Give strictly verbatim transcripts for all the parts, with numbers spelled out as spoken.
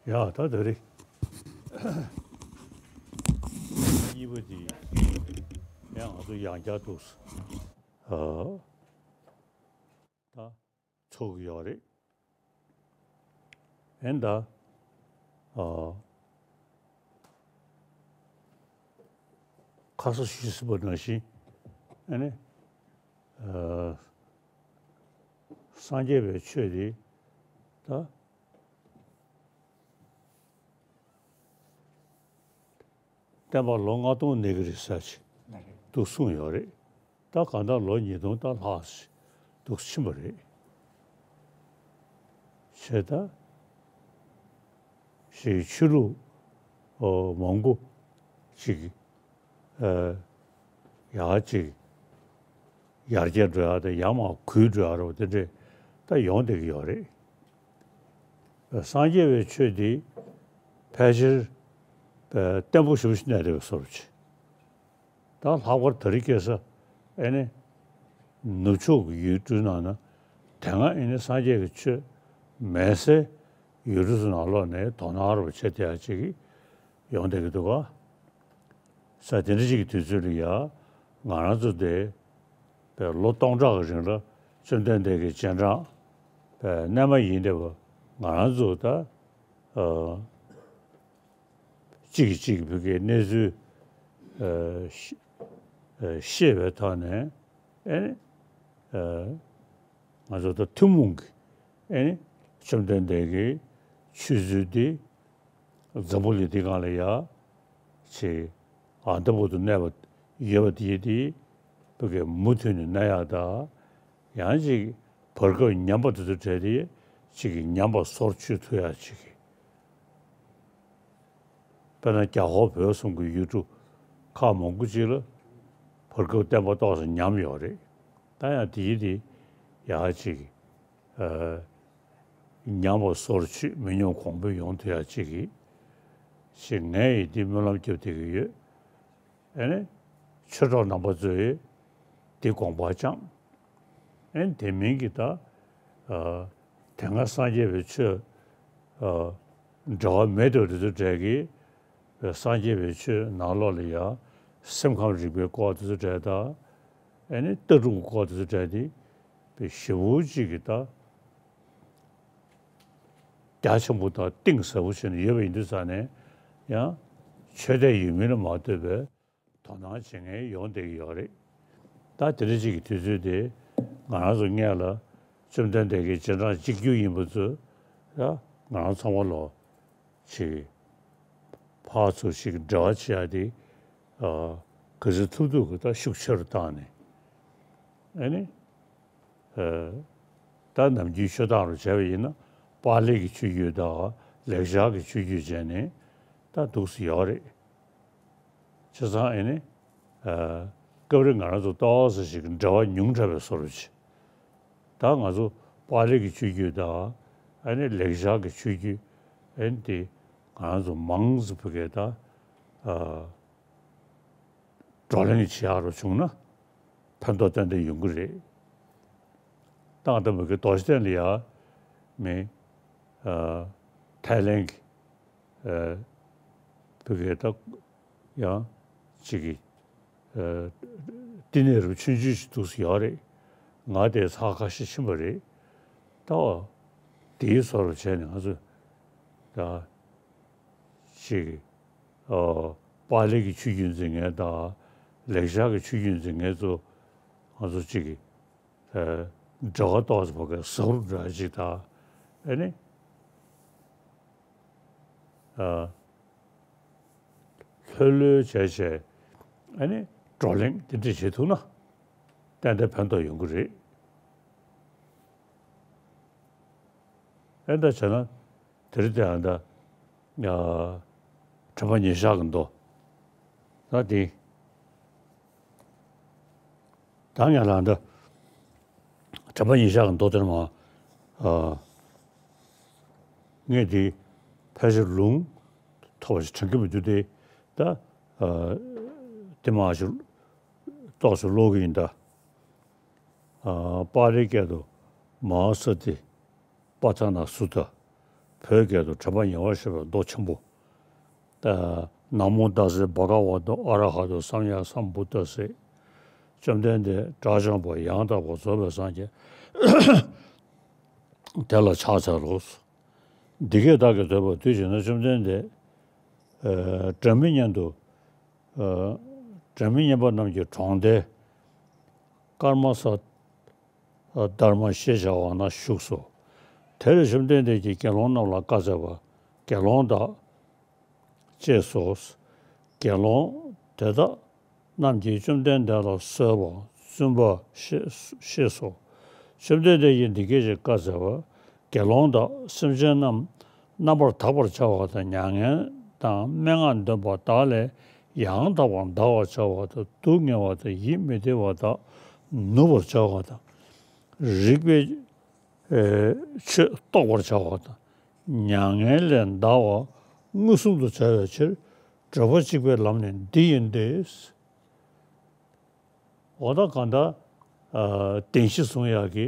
ཡ་ད་དེ་རེད། གཉིས་པ་དེ་ཡང་ང་ཚོ་ཡང་བསྐྱར་འདུག་ཨ། ད་ཚོགས་ཀྱི་ཡོད་རེད། ཨེ་ད། ཨ། ཁ་སང་ཞུས་ཟིན་པ་ནང་བཞིན། ཨ་ནི། ཨ། སངས་རྒྱས་པའི་ཆོས་དེ་ད། བསྟན་པ་ལོ་ལྔ་སྟོང་གནས་ཀྱི་རེད་ཟེར་ཅིག་འདུག་གསུངས་ཡོད་རེད། ད་གང་ལྟར་ལོ་ཉིས་སྟོང་ད་ལྷག་ཅིག་འདུག་ཕྱིན་པ་རེད། བྱས་ད་ཞིག་ཆོས་ལུགས་མང་པོ་ཅིག་ཡག་ཅིག་ཡར་རྒྱས་འགྲོ་ཡག་དང་ཡར་མར་འགུལ་འགྲོ་ཡག་རོ་དེ་འདྲས་ད་ཡོང་བསྡད་ཀྱི་ཡོད་རེད། སངས་རྒྱས་པའི་ཆོས་འདི་ཕལ་ཆེར་བརྟན་པོ་ཞེ་པོ་ཞིག་གནས་བསྡད་པའི་བཟོ་འདྲ་ཅིག་ད་ལྷག་པར་དེ་རིང་ཁ་སང་ཨེ་ནི་ནུབ་ཕྱོགས་ཀྱི་ཡུལ་གྲུའི་ནང་ན་དེ་སྔ་ཨེ་ནི་སངས་རྒྱས་ཀྱི་ཆོས་མེད་སའི་ཡུལ་གྲུ་ཚོ་ནང་ལོགས་ནས་དོ་སྣང་རོ་བྱེད་བསྡད་ཡག་ཅིག་ཡོང་བསྡད་ཀྱི་འདུག་ག་ས་དེ་འདྲ་ཅིག་གི་དུས་ཚོད་ལ་ཡ་ང་རང་ཚོ་དེ་པའི་ལོ་སྟོང་ཕྲག་གི་རིང་ལ་བཅོམ་ལྡན་འདས་ཀྱི་རྗེས་འབྲང་པའི་རྣལ་མ་ཡིན་བསྡད་པ་ང་རང་ཚོ་ད་ཨ་གཅིག་གིས་གཅིག་གི་བུ་གའི་གནས་ཚུལ་ཨ་ཤེས་ཨ་ཤེས་པའི་ཐོག་ནས་ཨེ་ནི་ཨ་ང་ཚོ་ད་ཐུན་མོང་གི་ཨེ་ནི་བཅོམ་ལྡན་འདས་ཀྱི་ཆོས་ཚུལ་འདི་འཛམ་བུ་གླིང་འདི་སྒང་ལ་ཡ་ཆེ་ཨ་འདི་བར་དུ་གནས་པ་ཡོད་པ་དེ་དེ་བོད་ཀྱི་མུ་མཐུད་ནས་གནས་ཡག་དང་ཡང་ཅིག་བར་སྐབས་ཉམས་པ་དེ་ཚོ་བྲལ་ཏེ་ཅིག་གི་ཉམས་པ་སོར་ཆུད་ཐུབ་ཡག་ཅིག་གི་དཔེར་ན་རྒྱ་ཧོར་བོད་གསུམ་གྱི་ཡུལ་གྲུ་ཁག་མང་པོ་ཅིག་ལ་བར་སྐབས་བསྟན་པ་ཏོག་ཙམ་ཉམས་ཡོད་རེད། ད་ཡང་དེའི་དེ་ཡག་ཅིག་ཨ་ཉམས་པ་སོར་ཆུད་མི་ཉམས་གོང་འཕེལ་ཡོང་ཐུབ་ཡག་ཅིག་གི་ཞེས་ངས་ཡིན་དེ་སྨོན་ལམ་རྒྱབ་བསྡད་ཀྱི་ཡོད། ཨེ་ནི་ཆོས་གྲོགས་རྣམ་པ་ཚོས་དེ་དགོངས་པ་བཅངས། ཨེ་ནི་དེ་མིན་གྱི་ད་ཨ་དེ་སྔ་སངས་རྒྱས་པའི་ཆོས་ཨ་འབྲེལ་བ་མེད་དུ་དེ་ཚོ་འབྲེལ་གྱི་སངས་རྒྱས་པའི་ཆོས་ནང་ལོགས་ལ་ཡང་སེམས་ཁམས་རིག་པའི་སྐོར་དེ་ཚོ་འབྲེལ་དང་། ཨེ་ནི་ལྟ་གྲུབ་ཀྱི་སྐོར་དེ་ཚོ་འབྲེལ་ཏེ་པའི་ཞེ་པོ་ཅིག་གི་ད་རྒྱ་ཆེན་པོ་དང་གཏིང་ཟབ་པོ་བྱས་ནས་ཡོད་པ་ཡིན་དུས་ཙང་ནས་ཡང་ཆོས་དད་ཡོད་མིན་ལ་མ་ལྟོས་པའི་དོ་སྣང་བྱེད་མཁན་ཡོང་བསྡད་ཀྱི་ཡོད་རེད། ད་དེ་འདྲ་ཅིག་གི་དུས་ཚོད་དེ་ང་རང་ཚོ་སྔོན་ལ་བཅོམ་ལྡན་འདས་ཀྱི་རྗེས་འབྲང་གཅིག་གྱུར་ཡིན་པ་ཚོ་ཡ་ང་རང་ཚང་མ་ལོ་ཅིག་ཕར་ཚུར་ཅིག་འབྲེལ་བ་བྱེད་ཡ་དེ་ཨ་ག་ཚོད་ཐུབ་ཐུབ་ཀྱི་ད་ཤུགས་ཆེ་རུ་བཏང་ནས་ཨ་ནི་ཨ་ད་ནམ་རྒྱུན་ཤོད་སྟངས་རུ་བྱས་པ་ཡིན་ན་པཱ་ལི་གི་ཆོས་བརྒྱུད་དང་ལེགས་སྦྱར་གྱི་ཆོས་བརྒྱུད་བྱས་ནས་ད་འདུག་སེ་ཡོད་རེད། བྱས་ཙང་ཨེ་ནི། ཨ། སྐབས་རེ་ང་རང་ཚོ་ཏོག་ཙམ་ཞིག་འབྲེལ་བ་ཉུང་དྲགས་པའི་བཟོ་འདྲ་ཅིག་ད་ང་ཚོ་པཱ་ལི་གི་ཆོས་བརྒྱུད་དང་ཨ་ནི་ལེགས་སྦྱར་གྱི་ཆོས་བརྒྱུད་ཨེ་ནི་དེ་ང་རང་ཚོ་མང་ཙམ་བོད་སྐད་ད་ཨ་བགྲོ་གླེང་བྱེད་ཡག་རུ་བྱུང་ན་ཕན་ཐོགས་ཏན་ཏན་ཡོང་གི་རེད། ད་ལྟ་བོད་སྐད་རྡོ་རྗེ་གདན་ལ་ཡ་མི་ཨ་ཐའི་ལེན་གྱི་ཨ་བོད་སྐད་ད་ཡང་ཅིག་གི་ཨ་བསྟི་གནས་རུ་ཆུང་ཆུང་ཞིག་འདུག་སེ་ཡོད་རེད། ང་དེ་ཚ་ཁ་ཤས་ཕྱིན་པ་རེད། ད་བ་དེའི་བཟོ་འདྲ་བྱས་ནས་ང་ཚོ་ད་ཅིག་ཨ་པཱ་ལི་གི་ཆོས་བརྒྱུད་འཛིན་མཁན་དང་ལེགས་སྦྱར་གྱི་ཆོས་བརྒྱུད་འཛིན་མཁན་ཚོ་ང་ཚོ་ཅིག་གི་ཨ་འབྲེལ་བ་ཏོག་ཙམ་བོད་སྐད་ཟབ་རུ་འགྲོ་ཡ་ཅིག་དང་ཨ་ནི་ཨ་ལྷོད་ལྷོད་བྱས་བྱས་ཨ་ནི་བགྲོ་གླེང་དེ་འདྲ་བྱེད་ཐུབ་ན་ཏན་ཏན་ཕན་ཐོགས་ཡོང་གི་རེད། ཨེ་འདྲ་བྱས་ན་དེ་རིང་དེ་ཡང་ད་ཨ་དྲན་པ་ཉེར་བཞག་གི་མདོ་ད་དེ་ད་ངས་ལ་ད་དྲན་པ་ཉེར་བཞག་གི་མདོ་དེར་མ་ཨ་ངས་དེ་ཕལ་ཆེར་ལུང་ཐོག་ཞིག་དྲན་གྱི་མི་འདུག་སྟེ་ད་ཨ་དེ་མ་ཞིག་ཏོག་ཙམ་ཀློག་གི་ཡིན་ད། ཨ་པཱ་ལིའི་སྐད་དུ་མ་ཧཱ་ས་ཏི་པ་ཐ་ན་སུ་ཏ། བོད་སྐད་དུ་དྲན་པ་ཉེ་བར་བཞག་པའི་མདོ་ཆེན་པོ། ཨ། ན་མོ་ཏཱ་སེ་བྷ་ག་ཝ་ཏོ་ཨ་ར་ཧ་ཏོ་སམ་ཡ་སམ་བུ་ཏཱ་སེ། བཅོམ་ལྡན་འདས་དགྲ་བཅོམ་པ་ཡང་དག་པར་རྫོགས་པའི་སངས་རྒྱས་དེ་ལ་ཕྱག་འཚལ་ལོ། འདི་སྐད་བདག་གིས་ཐོས་པ་དུས་གཅིག་ན་བཅོམ་ལྡན་འདས། ཨ། སྒྲ་མི་སྙན་དུ། ཨ། སྒྲ་མི་སྙན་པ་རྣམས་ཀྱི་གྲོང་སྡེ་ཀརྨ་ས་དྷརྨ་ཤྲཱི་ཞེས་བྱ་བ་ན་བཞུགས་སོ། དེར་བཅོམ་ལྡན་འདས་ཀྱིས་དགེ་སློང་རྣམས་ལ་བཀའ་སྩལ་པ། དགེ་སློང་དག་ཅེས་སོ། དགེ་སློང་དེ་དག་རྣམས་ཀྱིས་བཅོམ་ལྡན་འདས་ལ་གསོལ་བ་བཙུན་པ་ཤེས་ཤེས་སོ། བཅོམ་ལྡན་འདས་ཀྱིས་འདི་སྐད་ཅེས་བཀའ་སྩལ་པ། དགེ་སློང་དག་སེམས་ཅན་རྣམས་རྣམ་པར་དག་པར་བྱ་བ་དང་མྱ་ངན་དང་སྨྲེ་སྔགས་འདོན་པ་དག་ལས་ཡང་དག་པར་འདའ་བར་བྱ་བ་དང་སྡུག་བསྔལ་བ་དང་ཡིད་མི་བདེ་བ་དག་ནུབ་པར་བྱ་བ་དང་། རིགས་པས་ཨེ་ཆོས་རྟོགས་པར་བྱ་བ་དང་། མྱ་ངན་ལས་འདའ་བ་མངོན་སུམ་དུ་བྱ་བའི་ཕྱིར། སྒྲུབ་པ་གཅིག་པའི་ལམ་ནི་འདི་ཡིན་ཏེ། འོ་ད་གང་ལྟར། ཨ། བདེན་བཞི་བཟུང་ཡག་གི།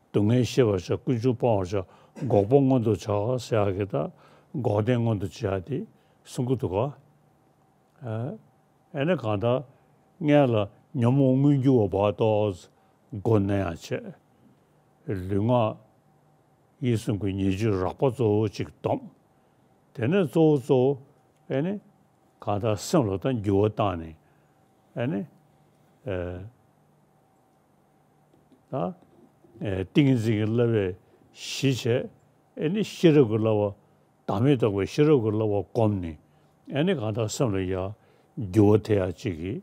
སྡུག་བསྔལ་ཤེས་པར་བྱ། ཀུན་འབྱུང་སྤང་བར་བྱ། འགོག་པ་མངོན་དུ་བྱ་ཟེར་ཡག་གི། ད་འགོག་བདེན་མངོན་དུ་བྱེད་ཡག་དེ་གསུང་གི་འདུག་ག། ཨ། ཨེ་ནི་གང་ལྟར་སྔོན་ལ་ཉོན་མོངས་མངོན་གྱུར་བ་བར་དོ་མགོ་མནན་ཡག་བྱས། ལུས་ངག་ཡིད་གསུམ་གྱི་ཉེས་སྤྱོད་རགས་པ་གཙོ་བོ་གཅིག་སྡོམ། དེ་ནས་གཙོ་བོ་གཙོ་བོ་ཨེ་ནི་གང་ལྟར་སེམས་ལ་ད་འགྱུར་བ་བཏང་ནས། ཨེ་ནི། ཨེ། ད། ཨེ། ཏིང་ངེ་འཛིན་གྱི་བསླབ་པ་བཞི་བྱས། ཨེ་ནི་ཤེས་རབ་ཀྱི་བསླབ་པ། བདག་མེད་རྟོགས་པའི་ཤེས་རབ་ཀྱི་བསླབ་པ་བསྒོམས་ནས། ཨེ་ནི་གང་ལྟར་སེམས་ལ་ཡང་འགྱུར་བ་ཐེབས་ཡག་ཅིག་གི།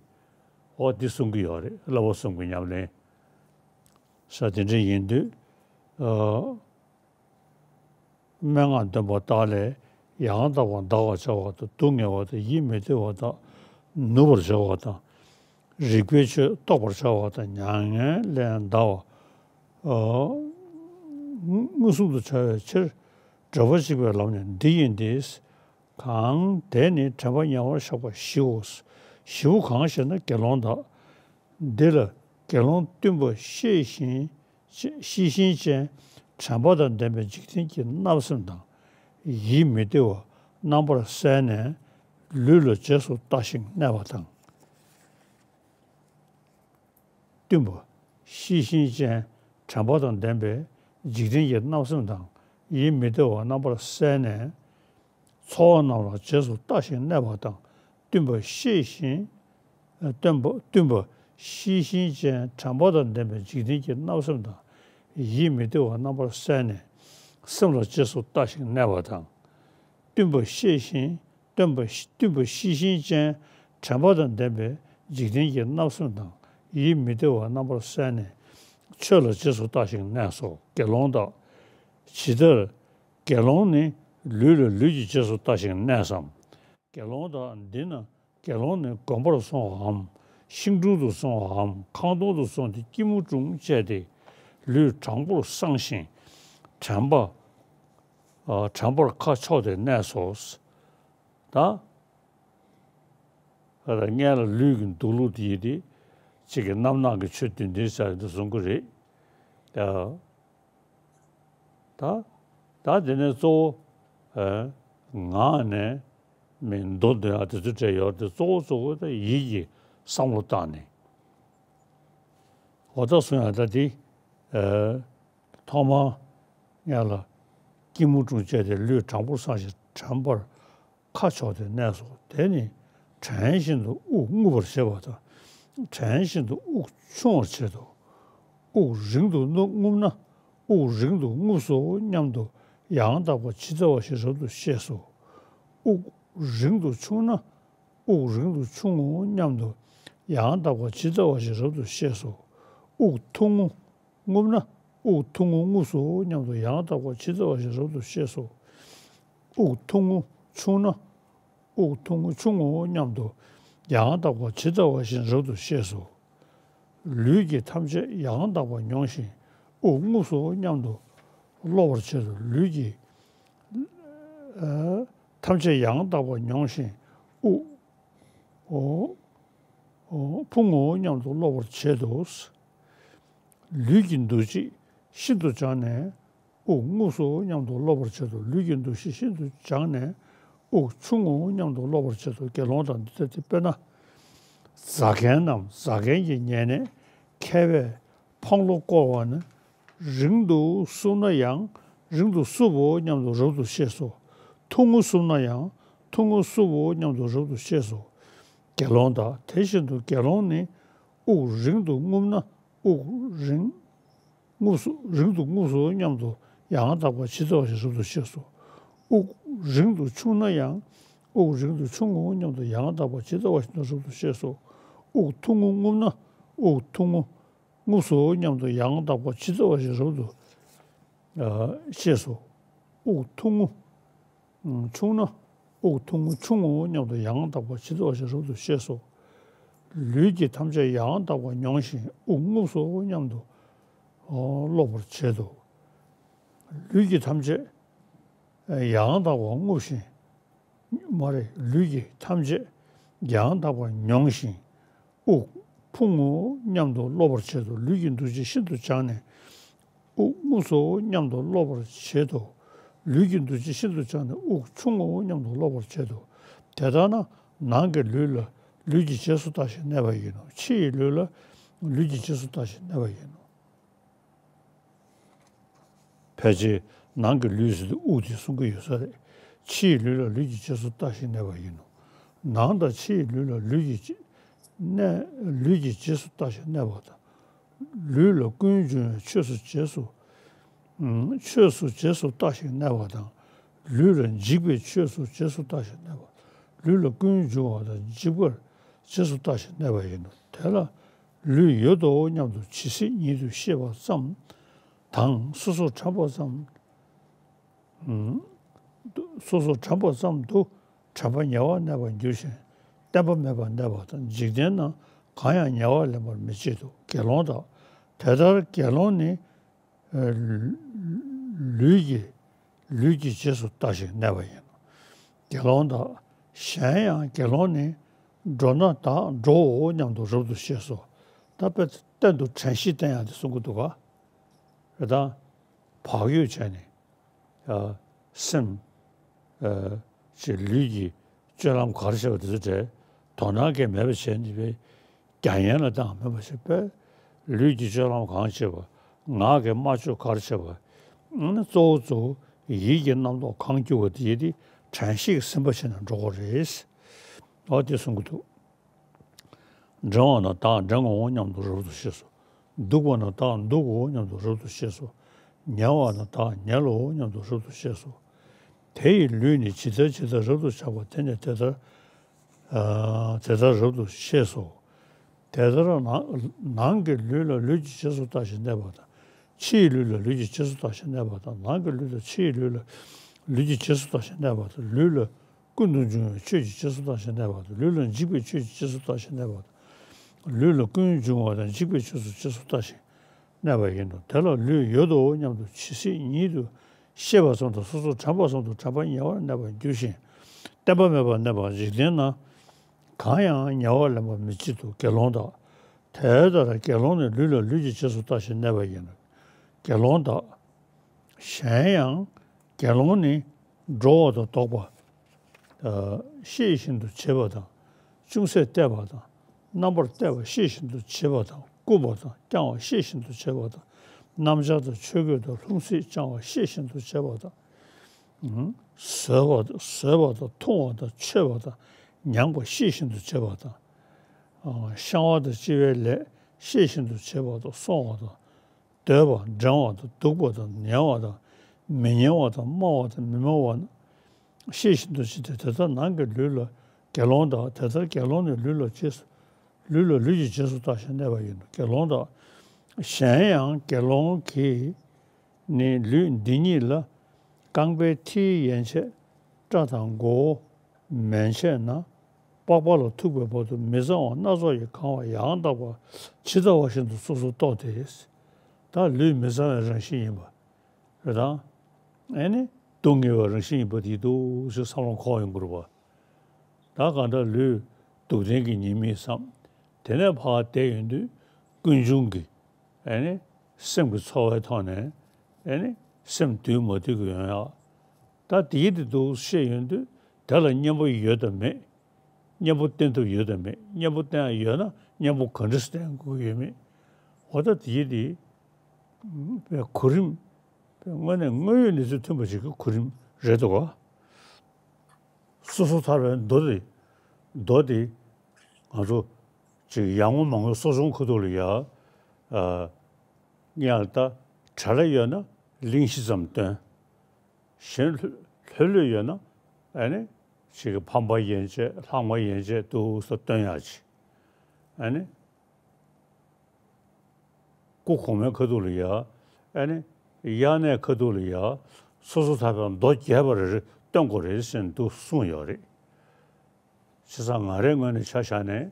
འོ་འདི་གསུང་གི་ཡོད་རེད། བསླབ་པ་གསུམ་གྱི་ཉམས་ལེན། ས་དེ་འདྲ་ཡིན་དུས། ཨ། སྨྲེ་སྔགས་འདོན་པ་དག་ལས་ཡང་དག་པར་འདའ་བར་བྱ་བ་དང་། སྡུག་བསྔལ་བ་དང་ཡིད་མི་བདེ་བ་དག་ནུབ་པར་བྱ་བ་དང་། རིགས་པས་ཆོས་རྟོགས་པར་བྱ་བ་དང་། མྱ་ངན་ལས་འདའ་བ་མངོན་སུམ་དུ་བྱ་བའི་ཕྱིར། སྒྲུབ་པ་གཅིག་པའི་ལམ་ནི་འདི་ཡིན་ཏེ། གང་དེ་ནི་དྲན་པ་ཉེ་བར་བཞག་པ་བཞིའོ། བཞི་པོ་གང་ཞེ་ན། དགེ་སློང་དག་འདི་ལ་དགེ་སློང་བསྟུན་པ་ཤེས་བཞིན་ཤེས་བཞིན་ཅན་དྲན་པ་དང་ལྡན་པའི་འཇིག་རྟེན་གྱི་བརྣབ་སེམས་དང་ཡིད་མི་བདེ་བ་རྣམ་པར་བསལ་ནས་ལུས་ལ་རྗེས་སུ་ལྟ་ཞིང་གནས་པ་དང་། བསྟུན་པ་ཤེས་བཞིན་ཅན་དྲན་པ་དང་ལྡན་པའི་འཇིག་རྟེན་གྱི་བརྣབ་སེམས་དང་ཡིད་མི་བདེ་བ་རྣམ་པར་བསལ་ནས། ཚོར་བ་རྣམས་ལ་རྗེས་སུ་ལྟ་ཞིང་གནས་པ་དང་། བསྟུན་པ་ཤེས་བཞིན། ཨ། བསྟུན་པ་བསྟུན་པ་ཤེས་བཞིན་ཅན་དྲན་པ་དང་ལྡན་པའི་འཇིག་རྟེན་གྱི་བརྣབ་སེམས་དང་ཡིད་མི་བདེ་བ་རྣམ་པར་བསལ་ནས་སེམས་ལ་རྗེས་སུ་ལྟ་ཞིང་གནས་པ་དང་། བསྟུན་པ་ཤེས་བཞིན། བསྟུན་པ་བསྟུན་པ་ཤེས་བཞིན་ཅན་དྲན་པ་དང་ལྡན་པའི་འཇིག་རྟེན་གྱི་བརྣབ་སེམས་དང་ཡིད་མི་བདེ་བ་རྣམ་པར་བསལ་ནས་ཆོས་ལ་རྗེས་སུ་ལྟ་ཞིང་གནས་སོ། དགེ་སློང་དག་ཇི་ལྟར་དགེ་སློང་ནི་ལུས་ལ་ལུས་ཀྱིས་རྗེས་སུ་ལྟ་ཞིང་གནས་སམ། དགེ་སློང་དག་འདི་ན་དགེ་སློང་ནི་དགོན་པར་སོང་བའམ། ཤིང་དྲུང་དུ་སོང་བའམ། ཁང་སྟོང་དུ་སོང་སྟེ་སྐྱིལ་མོ་ཀྲུང་བཅས་ཏེ་ལུས་དྲང་པོར་བསྲང་ཞིང་། དྲན་པ། ཨ། དྲན་པར་ཁ་ཕྱོགས་ཏེ་གནས་སོ། ད། ད་ལྟ་སྔོན་ལ་ལུས་ཀྱི་འདུག་ལུགས་དེ་ཡིན་ཏེ། གཅིག་གི་རྣམ་སྣང་གི་ཆོས་བདུན་ལྡན་ཟེར་དེ་གསུང་གི་རེད། ད། ད། ད་དེ་ནས་གཙོ་བོ། ཨ། ངག་ནས་མི་མདོ་འདོན་ཡག་དེ་ཚོ་བྲིས་ཡོད་དེ། གཙོ་བོ་གཙོ་བོ་ད་ཡིད་ཀྱི་བསམ་བློ་བཏང་ནས། འོ་ད་གསུང་ཡག་ད་དེ། ཨ། ཐོག་མར་སྔོན་ལ་སྐྱིལ་མོ་ཀྲུང་བཅས་ཏེ་ལུས་དྲང་པོར་བསྲང་ཞིང་དྲན་པར་ཁ་ཕྱོགས་ཏེ་གནས་སོ། དེ་ནི་དྲན་བཞིན་དུ་དབུགས་རྔུབ་པར་བྱེད་པ་དང་། དྲན་བཞིན་དུ་དབུགས་ཕྱུང་བར་བྱེད་དོ། དབུགས་རིང་དུ་རྔུབ་ན་དབུགས་རིང་དུ་རྔུབས་སོ་སྙམ་དུ་ཡང་དག་པར་ཇི་ལྟ་བ་བཞིན་རབ་ཏུ་ཤེས་སོ། དབུགས་རིང་དུ་ཕྱུང་ན་དབུགས་རིང་དུ་ཕྱུང་ངོ་སྙམ་དུ་ཡང་དག་པར་ཇི་ལྟ་བ་བཞིན་རབ་ཏུ་ཤེས་སོ། དབུགས་ཐུང་ངུ་རྔུབ་ན་དབུགས་ཐུང་ངུ་རྔུབས་སོ་སྙམ་དུ་ཡང་དག་པར་ཇི་ལྟ་བ་བཞིན་རབ་ཏུ་ཤེས་སོ། དབུགས་ཐུང་ངུ་ཕྱུང་ན་དབུགས་ཐུང་ངུ་ཕྱུང་ངོ་སྙམ་དུ་ཡང་དག་པར་ཇི་ལྟ་བ་བཞིན་རབ་ཏུ་ཤེས་སོ། ལུས་ཀྱི་ཐམས་ཅད་ཡང་དག་པར་མྱོང་ཞིང་དབུགས་རྔུབས་སོ་སྙམ་དུ་སློབ་པར་བྱེད་དོ། ལུས་ཀྱི་ཨ་ཐམས་ཅད་ཡང་དག་པར་མྱོང་ཞིང་དབུགས་འོ་འོ་ཕུང་ངོ་སྙམ་དུ་སློབ་པར་བྱེད་དོ། ལུས་ཀྱི་འདུ་བྱེད་ཤིན་ཏུ་སྦྱངས་ནས། དབུགས་རྔུབས་སོ་སྙམ་དུ་སློབ་པར་བྱེད་དོ། ལུས་ཀྱི་འདུ་ཤེས་ཤིན་ཏུ་སྦྱངས་ནས་དབུགས་ཆུང་ངུའོ་སྙམ་དུ་སློབ་པར་བྱེད་དོ། དགེ་སློང་དག་འདི་ལྟ་སྟེ། དཔེར་ན། ཟ་མཁན་རྣམས་ཟ་མཁན་གྱི་ཉེ་གནས་མཁས་པས་འཕང་ལོ་བསྐོར་བ་ནི། རིང་དུ་བསྲུབས་ན་ཡང་རིང་དུ་བསྲུབས་པོ་སྙམ་དུ་རབ་ཏུ་ཤེས་སོ། ཐུང་ངུ་བསྲུབས་ན་ཡང་ཐུང་ངུ་བསྲུབས་པོ་སྙམ་དུ་རབ་ཏུ་ཤེས་སོ། དགེ་སློང་དག་དེ་བཞིན་དུ་དགེ་སློང་ནི་དབུགས་རིང་དུ་རྔུབ་ན་དབུགས་རིང་རྔུབས་སོ། རིང་དུ་རྔུབས་སོ་སྙམ་དུ་ཡང་དག་པར་ཇི་ལྟ་བ་བཞིན་རབ་ཏུ་ཤེས་སོ། དབུགས་རིང་དུ་ཆུང་ན་ཡང་དབུགས་རིང་དུ་ཆུང་ངུའོ་སྙམ་དུ་ཡང་དག་པར་ཇི་ལྟ་བ་བཞིན་དུ་རབ་ཏུ་ཤེས་སོ། དབུགས་ཐུང་ངུ་རྔུབ་ན་དབུགས་ཐུང་ངུ་རྔུབས་སོ་སྙམ་དུ་ཡང་དག་པར་ཇི་ལྟ་བ་བཞིན་རབ་ཏུ་ཨ་ཤེས་སོ། དབུགས་ཐུང་ངུ་ཆུང་ན་དབུགས་ཐུང་ངུ་ཆུང་ངུའོ་སྙམ་དུ་ཡང་དག་པར་ཇི་ལྟ་བ་བཞིན་རབ་ཏུ་ཤེས་སོ། ལུས་ཀྱི་ཐམས་ཅད་ཡང་དག་པར་མྱོང་ཞིང་དབུགས་རྔུབས་སོ་སྙམ་དུ་སློབ་པར་བྱེད་དོ། ལུས་ཀྱི་ཐམས་ཅད་ཡང་དག་པར་རྔུབས་ཤིང་། མ་རེད། ལུས་ཀྱི་ཐམས་ཅད་ཡང་དག་པར་མྱོང་ཞིང་། དབུགས་ཕུང་ངོ་སྙམ་དུ་སློབ་པར་བྱེད་དོ། ལུས་ཀྱི་འདུ་བྱེད་ཤིན་ཏུ་སྦྱངས་ནས་དབུགས་རྔུབས་སོ་སྙམ་དུ་སློབ་པར་བྱེད་དོ། ལུས་ཀྱི་འདུ་བྱེད་ཤིན་ཏུ་སྦྱངས་ནས་དབུགས་ཆུང་ངོ་སྙམ་དུ་སློབ་པར་བྱེད་དོ། དེ་ལྟར་ན་ནང་གི་ལུས་ལ་ལུས་ཀྱི་རྗེས་སུ་ལྟ་ཞིང་གནས་པ་ཡིན་ནོ། ཕྱི་ཡི་ལུས་ལ་ལུས་ཀྱི་རྗེས་སུ་ལྟ་ཞིང་གནས་པ་ཡིན་ནོ། ཕལ་ཆེར་ནང་གི་ལུས་ཟེར་དུས་དབུགས་དེ་གསུང་གི་ཡོད་ས་རེད། ཕྱི་ཡི་ལུས་ལ་ལུས་ཀྱི་རྗེས་སུ་ལྟ་ཞིང་གནས་པ་ཡིན་ནོ། ནང་དང་ཕྱི་ཡི་ལུས་ལ་ལུས་ཀྱི་རྗེས་གནས་ལུས་ཀྱི་རྗེས་སུ་ལྟ་ཞིང་གནས་པ་དང་། ལུས་ལ་ཀུན་འབྱུང་བའི་ཆོས་སུ་རྗེས་སུ་ཆོས་སུ་རྗེས་སུ་ལྟ་ཞིང་གནས་པ་དང་། ལུས་ལ་འཇིག་པའི་ཆོས་སུ་རྗེས་སུ་ལྟ་ཞིང་གནས་པ། ལུས་ལ་ཀུན་འབྱུང་བ་དང་འཇིག་པར་རྗེས་སུ་ལྟ་ཞིང་གནས་པ་ཡིན་ནོ། དེ་ལ་ལུས་ཡོད་དོ་སྙམ་དུ་ཇི་སྲིད་ཉིད་དུ་ཤེས་པ་ཙམ་དང་། སོ་སོར་དྲན་པ་ཙམ། སོ་སོར་དྲན་པ་ཙམ་དུ་དྲན་པ་ཉེ་བར་གནས་པར་འགྱུར་ཞིང་། བརྟན་པ་མེད་པར་གནས་པ་དང་། འཇིག་རྟེན་ན་གང་ཡང་ཉེ་བར་ལེན་པར་མི་བྱེད་དོ། དགེ་སློང་དག་དེ་ལྟར་དགེ་སློང་ནི། ལུས་ཀྱི་ལུས་ཀྱི་རྗེས་སུ་ལྟ་ཞིང་གནས་པ་ཡིན་ནོ། དགེ་སློང་དག་གཞན་ཡང་དགེ་སློང་ནི། འགྲོ་ན་བདག་འགྲོའོ་སྙམ་དུ་རབ་ཏུ་ཤེས་སོ། ད་དཔེ་གཏན་དུ་དྲན་ཤེས་བསྟེན་ཡག་དེ་གསུང་གི་འདུག་ག་རེད་དང་། བག་ཡོད་བྱས་ནས། ཨ། སེམས། ཨ། ཅེས་ལུས་ཀྱི་སྤྱོད་ལམ་ག་རེ་བྱས་པ་དེ་ཚོ་བྲལ། དོ་སྣང་གང་མེད་པ་བྱས་ནས་པའི་རྒྱ་ཡན་ལ་བཏང་མེད་པ་བྱས་པས། ལུས་ཀྱི་སྤྱོད་ལམ་གང་བྱེད་པ། ངག་གི་སྨྲ་བརྗོད་ག་རེ་བྱེད་པ། ཨ་ནི་གཙོ་བོ་གཙོ་བོ་ཡིད་ཀྱི་རྣམ་རྟོག་གང་སྐྱེ་བ་དེ་ཡིད་དེ་དྲན་ཤེས་ཀྱིས་ཟིན་པ་བྱས་ནས་འགྲོ་དགོས་རེད། འོ་དེ་གསུང་གི་འདུག་འགྲེང་བ་ན་བདག་འགྲེང་ངོ་སྙམ་དུ་རབ་ཏུ་ཤེས་སོ། འདུག་པ་ན་བདག་འདུག་གོ་སྙམ་དུ་རབ་ཏུ་ཤེས་སོ། ཉལ་བ་ན་བདག་ཉལ་ལོ་སྙམ་དུ་རབ་ཏུ་ཤེས་སོ། དེ་ཡི་ལུས་ནི་ཇི་ལྟར་ཇི་ལྟར་རབ་ཏུ་ཆགས་པ་དེ་ནི་དེ་ལྟར། ཨ། དེ་ལྟར་རབ་ཏུ་ཤེས་སོ། དེ་ལྟར་ནང་ནང་གི་ལུས་ལ་ལུས་ཀྱི་རྗེས་སུ་ལྟ་ཞིང་གནས་པ་དང་། ཕྱི་ཡི་ལུས་ལ་ལུས་ཀྱི་རྗེས་སུ་ལྟ་ཞིང་གནས་པ་དང་། ནང་གི་ལུས་དང་ཕྱི་ཡི་ལུས་ལ་ལུས་ཀྱི་རྗེས་སུ་ལྟ་ཞིང་གནས་པ་དང་། ལུས་ལ་ཀུན་ཏུ་འབྱུང་བའི་ཆོས་ཀྱི་རྗེས་སུ་ལྟ་ཞིང་གནས་པ་དང་། ལུས་ལ་འཇིག་པའི་ཆོས་ཀྱི་རྗེས་སུ་ལྟ་ཞིང་གནས་པ་དང་། ལུས་ལ་ཀུན་འབྱུང་བ་དང་འཇིག་པའི་ཆོས་སུ་རྗེས་སུ་ལྟ་ཞིང་གནས་པ་ཡིན་ནོ། དེ་ལ་ལུས་ཡོད་དོ་སྙམ་དུ་ཇི་སྲིད་ཉིད་དུ་ཤེས་པ་ཙམ་དང་། སོ་སོར་དྲན་པ་ཙམ་དུ་དྲན་པ་ཉེ་བར་གནས་པར་འགྱུར་ཞིང་། བརྟན་པ་མེད་པར་གནས་པ། འཇིག་རྟེན་ན་གང་ཡང་ཉེ་བར་ལེན་པར་མི་བྱེད་དོ། དགེ་སློང་དག་དེ་ལྟར་དགེ་སློང་ནི་ལུས་ལ་ལུས་ཀྱི་རྗེས་སུ་ལྟ་ཞིང་གནས་པ་ཡིན་ནོ། དགེ་སློང་དག་གཞན་ཡང་དགེ་སློང་ནི་འགྲོ་བ་དང་ལྡོག་པ། ཨ། ཤེས་བཞིན་དུ་བྱེད་པ་དང་། ཅུང་ཟད་བལྟས་པ་དང་། རྣམ་པར་བལྟས་པ་ཤེས་བཞིན་དུ་བྱེད་པ་དང་། བཀུམ་པ་དང་བརྐྱང་བ་ཤེས་བཞིན་དུ་བྱེད་པ་དང་། སྣམ་སྦྱར་དང་ཆོས་གོས་དང་ལྷུང་བཟེད་བཅང་བ་ཤེས་བཞིན་དུ་བྱེད་པ་དང་། ཨང་། ཟོས་པ་དང་ཟོས་པ་དང་འཐུང་བ་དང་མཆོད་པ་དང་། མྱངས་པ་ཤེས་བཞིན་དུ་བྱེད་པ་དང་། ཨང་། བཤང་བ་དང་གཅི་བའི་ལས་ཤེས་བཞིན་དུ་བྱེད་པ་དང་། སོང་བ་དང་། སྡོད་པ། འགྲེང་བ་དང་འདུག་པ་དང་ཉལ་བ་དང་མི་ཉལ་བ་དང་སྨྲ་བ་དང་མི་སྨྲ་བ་ཤེས་བཞིན་དུ་བྱེད་དེ། དེ་ལྟར་ནང་གི་ལུས་ལ། དགེ་སློང་དག་དེ་ལྟར་དགེ་སློང་ནི་ལུས་ལ་རྗེས་སུ་ལུས་ལ་ལུས་ཀྱི་རྗེས་སུ་ལྟ་ཞིང་གནས་པ་ཡིན་ནོ། དགེ་སློང་དག་གཞན་ཡང་དགེ་སློང་གིས་ནི་ལུས་འདི་ཉིད་ལ་རྐང་པའི་མཐིལ་ཡན་ཆད་སྐྲ་དང་མགོ་བོ་མན་ཆད་ན། པགས་པ་ལ་ཐུག་པའི་བར་དུ་མི་གཙང་བ་སྣ་ཚོགས་ཀྱིས་གང་བ་ཡང་དག་པར་ཇི་ལྟ་བ་བཞིན་དུ་སོ་སོར་རྟོགས་ཏེ། ད་ལུས་མི་གཙང་བའི་རང་བཞིན་ཡིན་པ་རེད་དང་། ཨེ་ནི་སྡུག་བསྔལ་བའི་རང་བཞིན་ཡིན་པ་དེ་འདུག་ཞེས་བསམ་བློ་འཁོར་ཡོང་གི་རེད་པ། ད་གང་ལྟར་ལུས་སྡུག་བདེན་གྱི་ཉེས་དམིགས་བསམ། དེ་ནས་ཕར་བསྡད་ཡོང་དུས་ཀུན་འབྱུང་གི་ཨེ་ནི་སེམས་ཀྱི་ཚོར་བའི་ཐོག་ནས་ཨེ་ནི་ སེམས་འདུལ་མ་འདུལ་གྱི་ཡོང་ཡག་ད་དེའི་དེ་འདུག་བཤད་ཡོང་དུས་དེ་ལ་གཉེན་པོ་ཡོད་དམ་མེད། གཉེན་པོ་བསྟེན་ཐུབ་ཡོད་དམ་མེད། གཉེན་པོ་བསྟེན་ཡག་ཡོད་ན་གཉེན་པོ་ག་འདྲས་བསྟེན་དགོས་ཡོད་མེད། འོ་ད་དེའི་དེ་གོ་རིམ་དངོས་གནས་དངོས་ཡོད་གནས་ཚུལ་མཐུན་པ་ཞིག་གི་གོ་རིམ་རེད་འདུག་ག་སོ་སོ་ཐར་པའི་མདོ་དེ་མདོ་དེ་ང་ཚོ་ཅིག་ཡར་ངོ་མར་ངོའི་གསོ་སྦྱོང་ཁ་ཐུག་ལ་ཡ་ཨ་ཡང་ད་བྲལ་ལ་ཡོད་ན་གླེང་གཞི་ཙམ་སྟོན། གཞན་ལྷོད་ལྷོད་ལྷོད་ཡོད་ན་ཨ་ནི་ཅིག་ཕམ་པ་ཡན་ཆད་ལྷག་མ་ཡན་ཆད་འདུག་སེ་སྟོན་ཡག་ཅིག་ཨ་ནི། སྐུ་གོང་མའི་ཁ་ཐུག་ལ་ཡ། ཨ་ནི། དབྱར་གནས་ཁ་ཐུག་ལ་ཡ། སོ་སོ་ཐར་པའི་མདོ་རྒྱས་པ་རེ་རེ་སྟོན་དགོས་རེད་ཟེར་འདུག་གསུངས་ཡོད་རེད། བྱས་ཙང་ང་རའི་ངོས་ནས་ཆ་བཞག་ནས།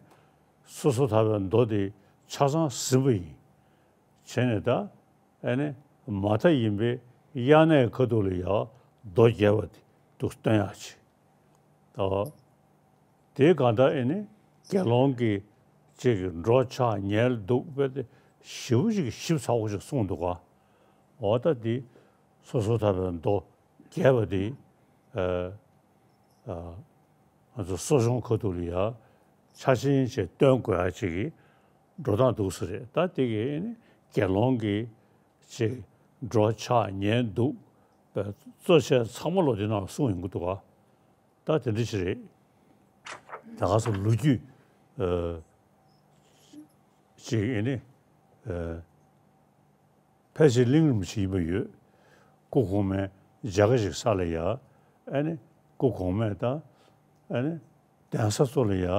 སོ་སོ་ཐར་པའི་མདོ་དེ་ཆ་ཚང་ཟིན་པ་ཡིན། བྱས་ནས་ད། ཨ་ནི། མ་མཐའ་ཡིན་པའི་དབྱར་གནས་ཁ་ཐུག་ལ་ཡ། མདོ་རྒྱས་པ་དེ་འདུག་སྟོན་ཡག་ཅིག་ད། དེའི་གང་ལྟར་ཨེ་ནི་དགེ་སློང་གི་ཅིག་གི་འགྲོ་འཆག་ཉལ་འདུག་དཔེ་དེ་ཞེ་པོ་ཅིག་ཞིབ་ཚགས་པོ་ཅིག་གསུངས་འདུག་ག་འོ་ད་འདི་སོ་སོ་ཐར་པའི་མདོ་རྒྱས་པ་འདི་ཨ་ཨ་ང་ཚོ་གསོ་སྦྱོང་ཁ་ཐུག་ལ་ཡ་ཆ་ཆེན་ཅིག་སྟོན་དགོས་ཡ་ཅིག་གི་འགྲོ་སྟངས་འདུག་ས་རེད། ད་དེ་གི་ཨེ་ནི་དགེ་སློང་གི་ཅིག་འགྲོ་འཆག་ཉལ་འདུག་གཙོ་ཆེ་ཚང་མ་ལོ་དེ་ནང་གསུངས་ཡོང་གི་འདུག་ག་ད་དེ་འདྲ་ཞིག་རེད། ད་ག་སོ་ལོ་རྒྱུས་ཨ་ཅིག་ཨེ་ནི་ཨ་ཕལ་ཆེར་གླེང་རིམ་ཞིག་ཡིན་པ་ཡོད། སྐུ་གོང་མའི་མཇལ་ཁ་ཞིག་ས་ལ་ཡ། ཨེ་ནི་སྐུ་གོང་མས་ད་ཨེ་ནི་གདན་ས་ཚོ་ལ་ཡ།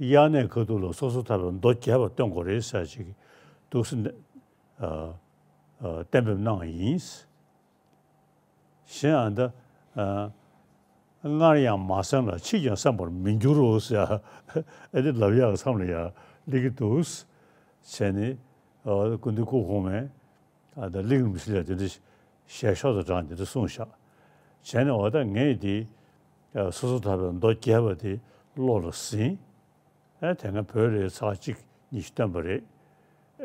དབྱར་གནས་ཁ་ཐུག་ལ་སོ་སོ་ཐར་པའི་མདོ་རྒྱས་པ་སྟོན་དགོས་རེད་ཟེར་ཅིག་འདུག་སེ་ཨ་ཨ་གཏན་འབེབས་གནང་བ་ཡིན། གཞན་ཨ་ད་ཨ་སྔར་ཡང་མ་བསམས་ལ་ཕྱིས་ཀྱང་བསམ་པར་མི་འགྱུར་རོ་ཟེར་ཨ་དེ་ལབ་ཡག་མཚམས་ལ་ཡ་སླེབས་ཀྱི་འདུག་བྱས་ནས་ཨ་སྐུ་མདུན་སྐུ་གོང་མས་ཨ་ད་གླེང་རིམ་ཞིག་ལ་དེ་འདྲ་ཞལ་ཤོག་དང་དྲངས་དེ་འདྲ་གསུངས་བཞག་བྱས་ནས་འོ་ད་ངས་དེ་ཨ་སོ་སོ་ཐར་པའི་མདོ་རྒྱས་པ་དེ་བློ་ལ་ཟིན། ཨེ་དེ་སྔ་བོད་ལ་ཚར་གཅིག་གཉིས་ཤིག་བཏོན་པ་རེད།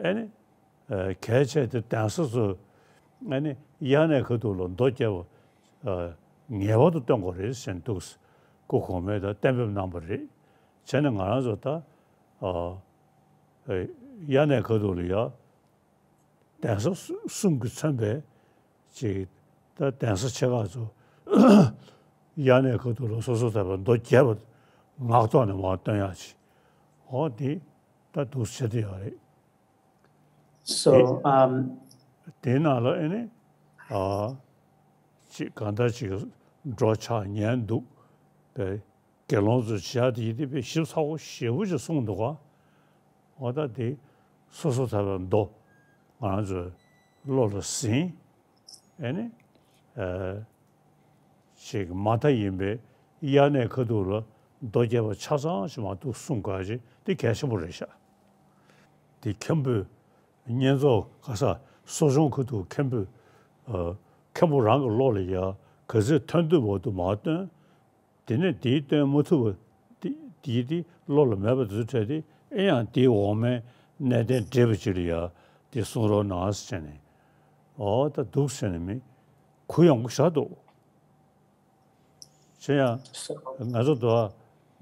ཨེ་ནི། ཨེ་གལ་ཆེ་དེ་གདན་ས་ཚོ། ཨེ་ནི་དབྱར་གནས་ཁ་ཐུག་ལ་མདོ་རྒྱས་པ། ཨ་ངེས་པར་དུ་བཏོན་དགོས་རེད་ཟེར་འདུག་སྐུ་གོང་མས་ད་གཏན་འབེབས་གནང་པ་རེད། བྱས་ནས་ང་རང་ཚོ་ད། ཨ་ཨེ་དབྱར་གནས་ཁ་ཐུག་ལ་ཡ། གདན་ས་གསུམ་གྱིས་མཚོན་པའི་ཅིག་ད་གདན་ས་ཆེ་ཁག་ཚོ་དབྱར་གནས་ཁ་ཐུག་ལ་སོ་སོ་ཐར་པའི་མདོ་རྒྱས་པ་ངག་ཐོག་ནས་མར་བཏོན་ཡག་ཅིག་འོ་དེ་ད་འདུག་བྱེད་དེ་ཡོད་རེད། So, དེ་um, དེའི་ནང་ལ་ཨེ་ནི་ཨ་ཅིག་གང་ལྟར་ཅིག་འགྲོ་འཆག་ཉལ་འདུག་པའི་དགེ་སློང་ཚོས་བྱ་དེ་ཡིན་དེ་དཔེ་ཞིབ་ཚགས་པོ་ཞེ་པོ་ཅིག་གསུངས་འདུག་ག་འོ་ད་དེ་སོ་སོ་ཐར་པའི་མདོ་ང་རང་ཚོའི་བློ་ལ་ཟིན། ཨེ་ནི། ཨ་ཅིག་མ་མཐའ་ཡིན་པའི་དབྱར་གནས་ཁ་ཐུག་ལ་མདོ་རྒྱས་པ་ཆ་ཚང་ཞིག་མ་གཏོགས་གསུང་དགོས་ཅིག་དེ་གལ་ཆེན་པོ་རེད་ཤག་དེ་མཁན་པོས་བསྙེན་རྫོགས་ག་ས་གསོ་སྦྱོང་ཁ་ཐུག་མཁན་པོས་ཨ་མཁན་པོ་རང་གི་བློ་ལ་ཡ་ག་ཚོད་ཐོན་ཐུབ་བར་དུ་མ་བཏོན། དེ་ནས་དེའི་བཏོན་མ་ཐུབ་པ་དེ་དེའི་དེ་བློ་ལ་མེད་པ་དེ་ཚོ་འཕྲད་དེ་ཨེ་ཡང་དེའི་འོག་མའི་གནས་བརྟན་བགྲེས་པ་ཅིག་ལ་ཡ་དེ་གསུང་རོགས་གནང་ཟེར་ནས་འོ་ད་འདུག་ཟེར་ནས་མི་གུ་ཡངས་པོ་བཞག་འདུག་བྱས་ཡང་ང་ཚོ་འདུག་ཨ་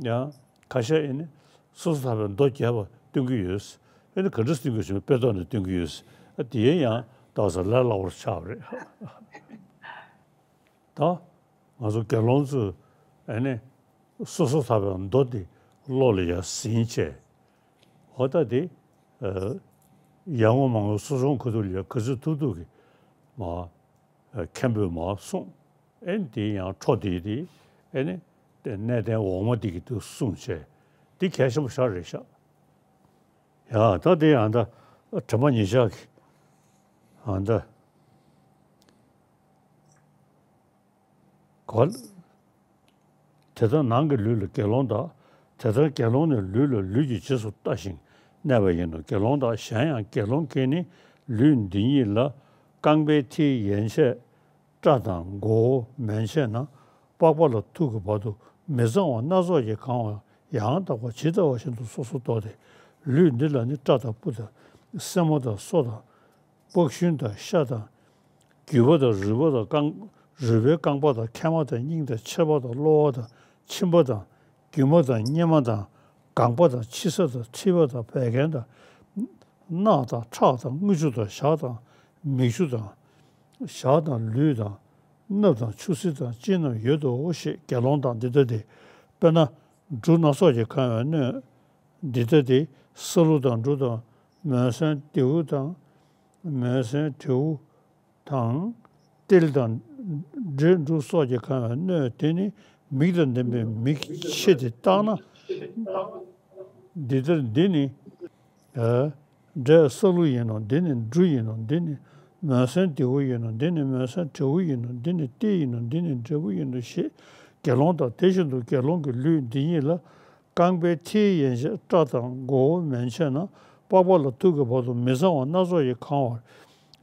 ཡང་ཁ་ཤས་ཨེ་ནི་སོ་སོ་ཐར་པའི་མདོ་རྒྱས་པ་སྟོན་གྱི་ཡོད། ཨེ་ནི་ག་འདྲ་སྟོན་གྱི་ཡོད་ཟེར་ན་དཔེ་ཐོག་ནས་སྟོན་གྱི་ཡོད། ཨ་དེ་ཡང་ཏོག་ཙམ་ལས་སླ་པོར་ཆགས་པ་རེད། ད་ང་ཚོ་དགེ་སློང་ཚོས་ཨ་ནི་སོ་སོ་ཐར་པའི་མདོ་དེ་བློ་ལ་ཡར་ཟིན་བྱས། འོ་ད་དེ་ཨ་ཡར་ངོ་མར་ངོ་སོ་སོའི་ཁ་ཐུག་ལ་ཡར་ག་ཚོད་ཐུབ་ཐུབ་ཀྱིས་མར་ཨ་མཁན་པོས་མར་གསུངས། ཨ་ནི་དེ་ཡང་འཕྲོ་དེ་དེ་ཨ་ནི་དེ་གནས་བརྟན་འོག་མ་དེ་གིས་དེ་གསུངས་བྱས། དེ་གལ་ཆེན་པོ་ཞེ་དྲག་རེད་ཤག་ཡ་ད་དེ་ཡང་ད་དྲི་མ་ཉེ་ཆར་གྱི་ཨ་ད་གོ། དེ་ལྟར་ནང་གི་ལུས་ལ་དགེ་སློང་དག་དེ་ལྟར་དགེ་སློང་ནི་ལུས་ལ་ལུས་ཀྱི་རྗེས་སུ་ལྟ་ཞིང་གནས་པ་ཡིན་ནོ། དགེ་སློང་དག་གཞན་ཡང་དགེ་སློང་གིས་ནི་ལུས་འདི་ཉིད་ལ་རྐང་པའི་མཐིལ་ཡན་ཆད་སྐྲ་དང་མགོ་བོ་མན་ཆད་ན་པགས་པ་ལ་ཐུག་གི་བར་དུ་མི་གཙང་བ་སྣ་ཚོགས་ཀྱིས་གང་བ་ཡང་དག་པ་ཇི་ལྟ་བ་བཞིན་དུ་སོ་སོར་རྟོགས་ཏེ། ལུས་འདི་ལ་ནི་སྐྲ་དང་སྤུ་དང་སེན་མོ་དང་སོ་དང་པགས་ཤུན་དང་ཤ་དང་ རྒྱུས་པ་དང་རུས་པ་དང་རྐང་། རུས་པའི་རྐང་པ་དང་མཁལ་མ་དང་སྙིང་དང་མཆེར་པ་དང་གློ་བ་དང་མཆིན་པ་དང་རྒྱུ་མ་དང་གཉེ་མ་དང་ལྒང་པ་དང་ཕྱི་ས་དང་མཁྲིས་པ་དང་བད་ཀན་དང་རྣག་དང་ཁྲག་དང་རྔུལ་ཆུ་དང་ཞག་དང་མིག་ཆུ་དང་། ཞག་དང་ལུས་དང་སྣབས་དང་ཆུ་སེར་དང་ལྕེ་རྣམས་ཡོད་དོ་ཞེས། དགེ་སློང་དག་འདི་ལྟ་སྟེ། དཔེར་ན་འབྲུ་སྣ་ཚོགས་ཀྱིས་གང་བའི་སྣོད་འདི་ལྟ་སྟེ། ས་ལུ་དང་འབྲུ་དང་མོན་སྲན་དེའུ་དང་མོན་སྲན་དེའུ་དང་། ཏིལ་དང་འབྲས་འབྲུ་སོགས་ཀྱིས་གང་བའི་སྣོད་དེ་ནི་མིག་དང་ལྡན་པའི་མིག་ཕྱེ་སྟེ་བལྟས་ན། འདི་ལྟར་འདི་ནི་འབྲས་ས་ལུ་ཡིན་ནོ། འདི་ནི་འབྲུ་ཡིན་ནོ། འདི་ནི་མོན་སྲན་དེའུ་ཡིན་ནོ། འདི་ནི་མོན་སྲན་དྲེའུ་ཡིན་ནོ། འདི་ནི་ཏིལ་ཡིན་ནོ། འདི་ནི་འབྲས་བུ་ཡིན་ནོ་ཞེས། དགེ་སློང་དག་དེ་བཞིན་དུ་དགེ་སློང་གི་ལུས་འདི་ཉིད་ལ། རྐང་པའི་མཐིལ་ཡན་ཆད་སྐྲ་དང་མགོ་བོ་མན་ཆད་ན་པགས་པ་ལ་ཐུག་གི་བར་དུ་མི་གཙང་བ་སྣ་ཚོགས་ཀྱིས་གང་བར་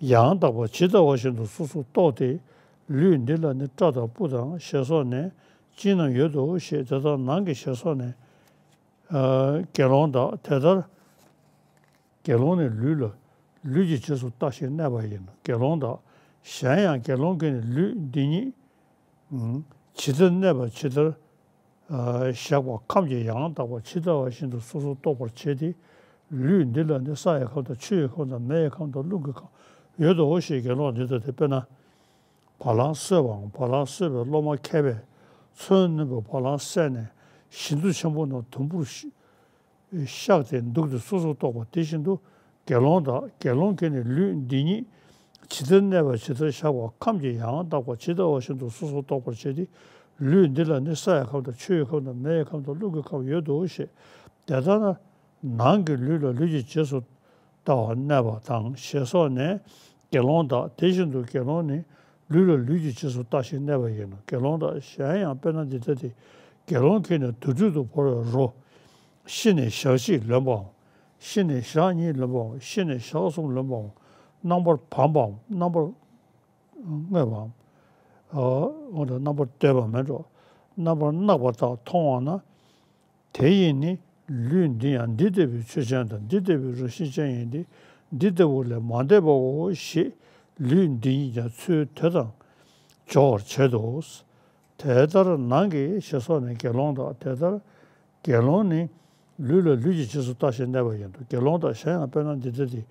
ཡང་དག་པར་ཇི་ལྟ་བ་བཞིན་དུ་སོ་སོར་རྟོག་སྟེ། ལུས་འདི་ལ་ནི་སྐྲ་དང་སྤུ་དང་ཞེས་སོགས་ནས་ཅི་རྣམས་ཡོད་དོ་ཞེས། དེ་ལྟར་ནང་གི་ཞེས་སོགས་ནས། དགེ་སློང་དག་དེ་ལྟར་དགེ་སློང་ནི་ལུས་ལ་ལུས་ཀྱི་རྗེས་སུ་བལྟ་ཞིང་གནས་པ་ཡིན་ནོ། དགེ་སློང་དག་གཞན་ཡང་དགེ་སློང་གིས་ནི་ལུས་འདི་ཉིད་ཇི་ལྟར་གནས་པ་ཇི་ལྟར་བཞག་པ་ཁམས་ཀྱི་ཡང་དག་པ་ཇི་ལྟ་བ་བཞིན་དུ་སོ་སོར་རྟོག་པར་བྱེད་དེ། ལུས་འདི་ལ་ནི་ས་ཡི་ཁམས་དང་ཆུ་ཡི་ཁམས་དང་མེ་ཡི་ཁམས་དང་རླུང་གི་ཁམས་ཡོད་དོ་ཞེས། དགེ་སློང་འདི་ལྟ་སྟེ། དཔེར་ན། བ་ལང་གསོད་པའམ། བ་ལང་གསོད་པའི་སློབ་མ་མཁས་པས་མཚོན་རྣོན་པོས་བ་ལང་བསད་ནས་ཞིང་དུད་ཆེན་པོ་རྣམས་དུམ་བུར་བཤགས་ཏེ་འདུག་སྟེ་སོ་སོར་རྟོག་པ་དེ་བཞིན་དུ། དགེ་སློང་དག་དགེ་སློང་གིས་ནི་ལུས་འདི་ཉིད་ཇི་ལྟར་གནས་པ་ཇི་ལྟར་བཞག་པ་ཁམས་ཀྱི་ཡང་དག་པ་ཇི་ལྟ་བ་བཞིན་དུ་སོ་སོར་རྟོག་པར་བྱེད་དེ། ལུས་འདི་ལ་ནི་ས་ཡི་ཁམས་དང་ཆུ་ཡི་ཁམས་དང་མེ་ཡི་ཁམས་དང་རླུང་གི་ཁམས་ཡོད་དོ་ཞེས། དེ་ལྟར་ན་ནང་གི་ལུས་ལ་ལུས་ཀྱི་རྗེས་སུ་བལྟ་བར་གནས་པ་དང་ཞེས་སོགས་ནས། དགེ་སློང་དག་དེ་བཞིན་དུ་དགེ་སློང་ནི་ལུས་ལ་ལུས་ཀྱི་རྗེས་སུ་བལྟ་ཞིང་གནས་པ་ཡིན་ནོ། དགེ་སློང་དག་གཞན་ཡང་དཔེར་ན་འདི་ལྟ་སྟེ། དགེ་སློང་གིས་ནི་དུར་ཁྲོད་དུ་བོར་བའི་རོ། ཤི་ནས་ཞག་གཅིག་ལོན་པའམ། ཤི་ནས་ཞག་གཉིས་ལོན་པའམ། ཤི་ནས་ཞག་གསུམ་ལོན་པའམ། རྣམ་པར་བམ་པའམ། རྣམ་པར་བརྔོས་པའམ། འོ་ན་རྣམ་པར་བརྟོལ་བ་མིན་འགྲོ། རྣམ་པར་བརྣག་པ་དག་མཐོང་བ་ན། དེ་ཡིས་ནི་ལུས་འདི་ཡང་འདི་ལྟ་བུའི་ཆོས་ཅན་དང་། འདི་ལྟ་བུའི་རང་བཞིན་ཅན་ཡིན་ཏེ། འདི་ལྟ་བུ་ལས་མ་འདས་པའོ་ཞེས། ལུས་འདི་ཉིད་ཀྱང་ཚུར་དེ་དང་སྦྱོར་བར་བྱེད་དོ། དེ་ལྟར་ནང་གི་ཞེས་སོགས་ནས། དགེ་སློང་དག་དེ་ལྟར་དགེ་སློང་ནི་ལུས་ལ་ལུས་ཀྱི་རྗེས་སུ་བལྟ་ཞིང་གནས་པ་ཡིན་ནོ། དགེ་སློང་དག་གཞན་ཡང་དཔེར་ན་འདི་ལྟ་སྟེ།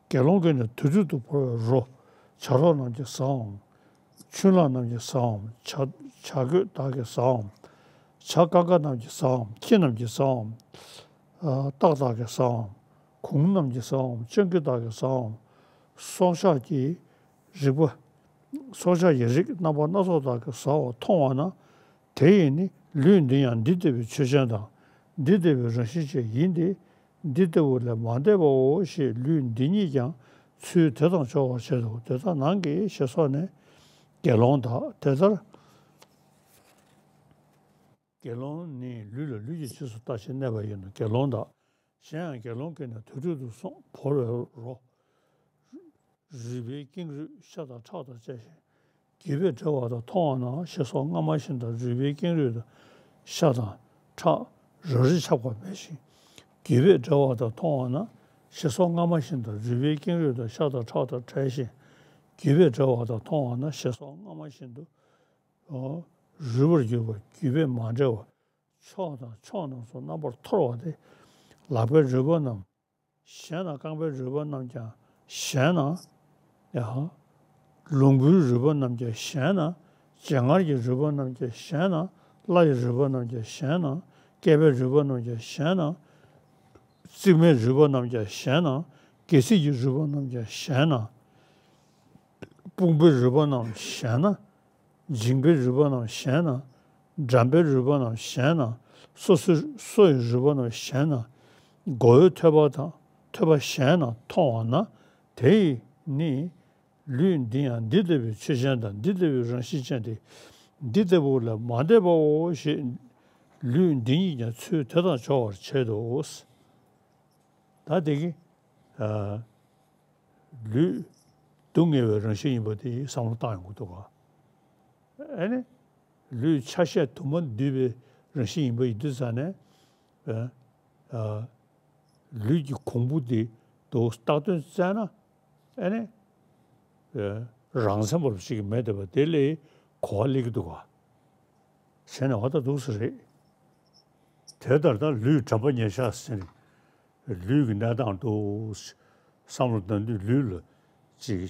དགེ་སློང་གིས་ནི་དུར་ཁྲོད་དུ་བོར་བའི་རོ། བྱ་རོག་རྣམས་ཀྱིས་ཟའམ། ཆུ་གླང་རྣམས་ཀྱིས་ཟའམ། བྱ་བྱ་རྒོད་དག་གིས་ཟའམ། བྱ་ཀ་ཀ་རྣམས་ཀྱིས་ཟའམ། ཁྱི་རྣམས་ཀྱིས་ཟའམ། སྟག་དག་གིས་ཟའམ། གུང་རྣམས་ཀྱིས་ཟའམ། སྤྱང་ཀི་དག་གིས་ཟའམ། སྲོག་ཆགས་ཀྱི་རིགས་པ། སྲོག་ཆགས་ཀྱི་རིགས་རྣམ་པ་སྣ་ཚོགས་དག་གིས་ཟ་བ་མཐོང་བ་ན། དེ་ཡིས་ནི་ལུས་འདི་ཡང་འདི་ལྟ་བུའི་ཆོས་ཅན་དང་། འདི་ལྟ་བུའི་རང་བཞིན་ཅན་ཡིན་ཏེ། འདི་ལྟ་བུ་ལས་མ་འདས་པའོ་ཞེས། ལུས་འདི་ཉིད་ཀྱང་ཚུར་དེ་དང་སྦྱོར་བར་བྱེད་དོ། དེ་ལྟར་ནང་གི་ཞེས་སོགས་ནས། དགེ་སློང་དག་དེ་ལྟར་དགེ་སློང་ནི་ལུས་ལ་ལུས་ཀྱི་རྗེས་སུ་བལྟ་ཞིང་གནས་པ་ཡིན་ནོ། དགེ་སློང་དག་གཞན་ཡང་དགེ་སློང་གིས་ནི་དུར་ཁྲོད་དུ་སོང་བོར་བའི་རོ། རུས་པའི་ཀེང་རུས་ཤ་དང་ཁྲག་དང་བཅས་ཤིང་། རྒྱུས་པས་བསྒྲལ་བ་དག་མཐོང་བ་ན་ཞེས་སོགས་སྔ་མ་བཞིན་དུ་རུས་པའི་ཀེང་རུས་དང་ཤ་དང་ཁྲག་རབ་རིབ་ཆགས་པ་མེད་ཅིང་། རྒྱུས་པས་བསྒྲལ་བ་དག་མཐོང་བ་ན་ཞེས་སོགས་སྔ་མ་བཞིན་དུ་རུས་པའི་ཀེང་རུས་དང་ཤ་དང་ཁྲག་དང་བྲལ་ཞིང་། རྒྱུས་པས་བསྒྲལ་བ་དག་མཐོང་བ་ན་ཞེས་སོགས་སྔ་མ་བཞིན་དུ། རུལ་བར་གྱུར་པ་རྒྱུས་པས་མ་བསྒྲལ་བ། ཕྱོགས་དང་ཕྱོགས་རྣམས་སུ་རྣམ་པར་འཐོར་བ་སྟེ། ལག་པའི་རུས་པ་རྣམས་ཞན་ན། རྐང་པའི་རུས་པ་རྣམས་ཀྱང་ཞན་ན། ཡང་། ལོང་བུའི་རུས་པ་རྣམས་ཀྱང་ཞན་ན། སྦྱང་ངར་གྱི་རུས་པ་རྣམས་ཀྱང་ཞན་ན། བརླ་ཡི་རུས་པ་རྣམས་ཀྱང་ཞན་ན། སྐེད་པའི་རུས་པ་རྣམས་ཀྱང་ཞན་ན། རྩིབ་མའི་རུས་པ་རྣམས་ཀྱང་ཞན་ན། སྒལ་ཚིགས་ཀྱི་རུས་པ་རྣམས་ཀྱང་ཞན་ན། དཔུང་པའི་རུས་པ་རྣམས་ཞན་ན། མཇིང་པའི་རུས་པ་རྣམས་ཞན་ན། འགྲམ་པའི་རུས་པ་རྣམས་ཞན་ན། སོ་སོའི་སོ་ཡི་རུས་པ་རྣམས་ཞན་ན། མགོ་བོའི་ཐོད་པ་དང་ཐོད་པ་ཞན་ན་མཐོང་བ་ན། དེ་ཡིས་ནི་ལུས་འདི་ཡང་འདི་ལྟ་བུའི་ཆོས་ཅན་དང་། འདི་ལྟ་བུའི་རང་བཞིན་ཅན་ཏེ། འདི་ལྟ་བུ་ལས་མ་འདས་པའོ་ཞེས། ལུས་འདི་ཉིད་ཀྱང་ཚུར་དེ་དང་སྦྱོར་བར་བྱེད་དོ། ད་དེ་གི་ཨ། ལུས་སྡུག་བསྔལ་བའི་རང་བཞིན་ཡིན་པ་དེ་བསམ་བློ་བཏང་ཡོང་གི་འདུག་ག་ཨ་ནི་ལུས་ཆ་ཤས་དུ་མར་འདུས་པའི་རང་བཞིན་ཡིན་པ་ཡིན་དུས་ཙང་ནས། ཨ། ཨ། ལུས་ཀྱི་གོང་བུ་དེ་དུ་བཏགས་དོན་བཙལ་ན། ཨ་ནི། ཨ། རང་མཚན་པོ་ཅིག་མེད་བསྡད་པ་དེ་ལས་གོ་བ་སླེབས་ཀྱི་འདུག་ག་བྱས་ནས་འོ་ད་འདུག་སེ་རེད། དེ་ལྟར་ད་ལུས་དྲན་པ་ཉེར་བཞག་ཟེར་ནས། ལུས་ཀྱི་གནས་སྟངས་འདུག་བསམ་བློ་བཏང་དུས་ལུས་ལ་ཅིག་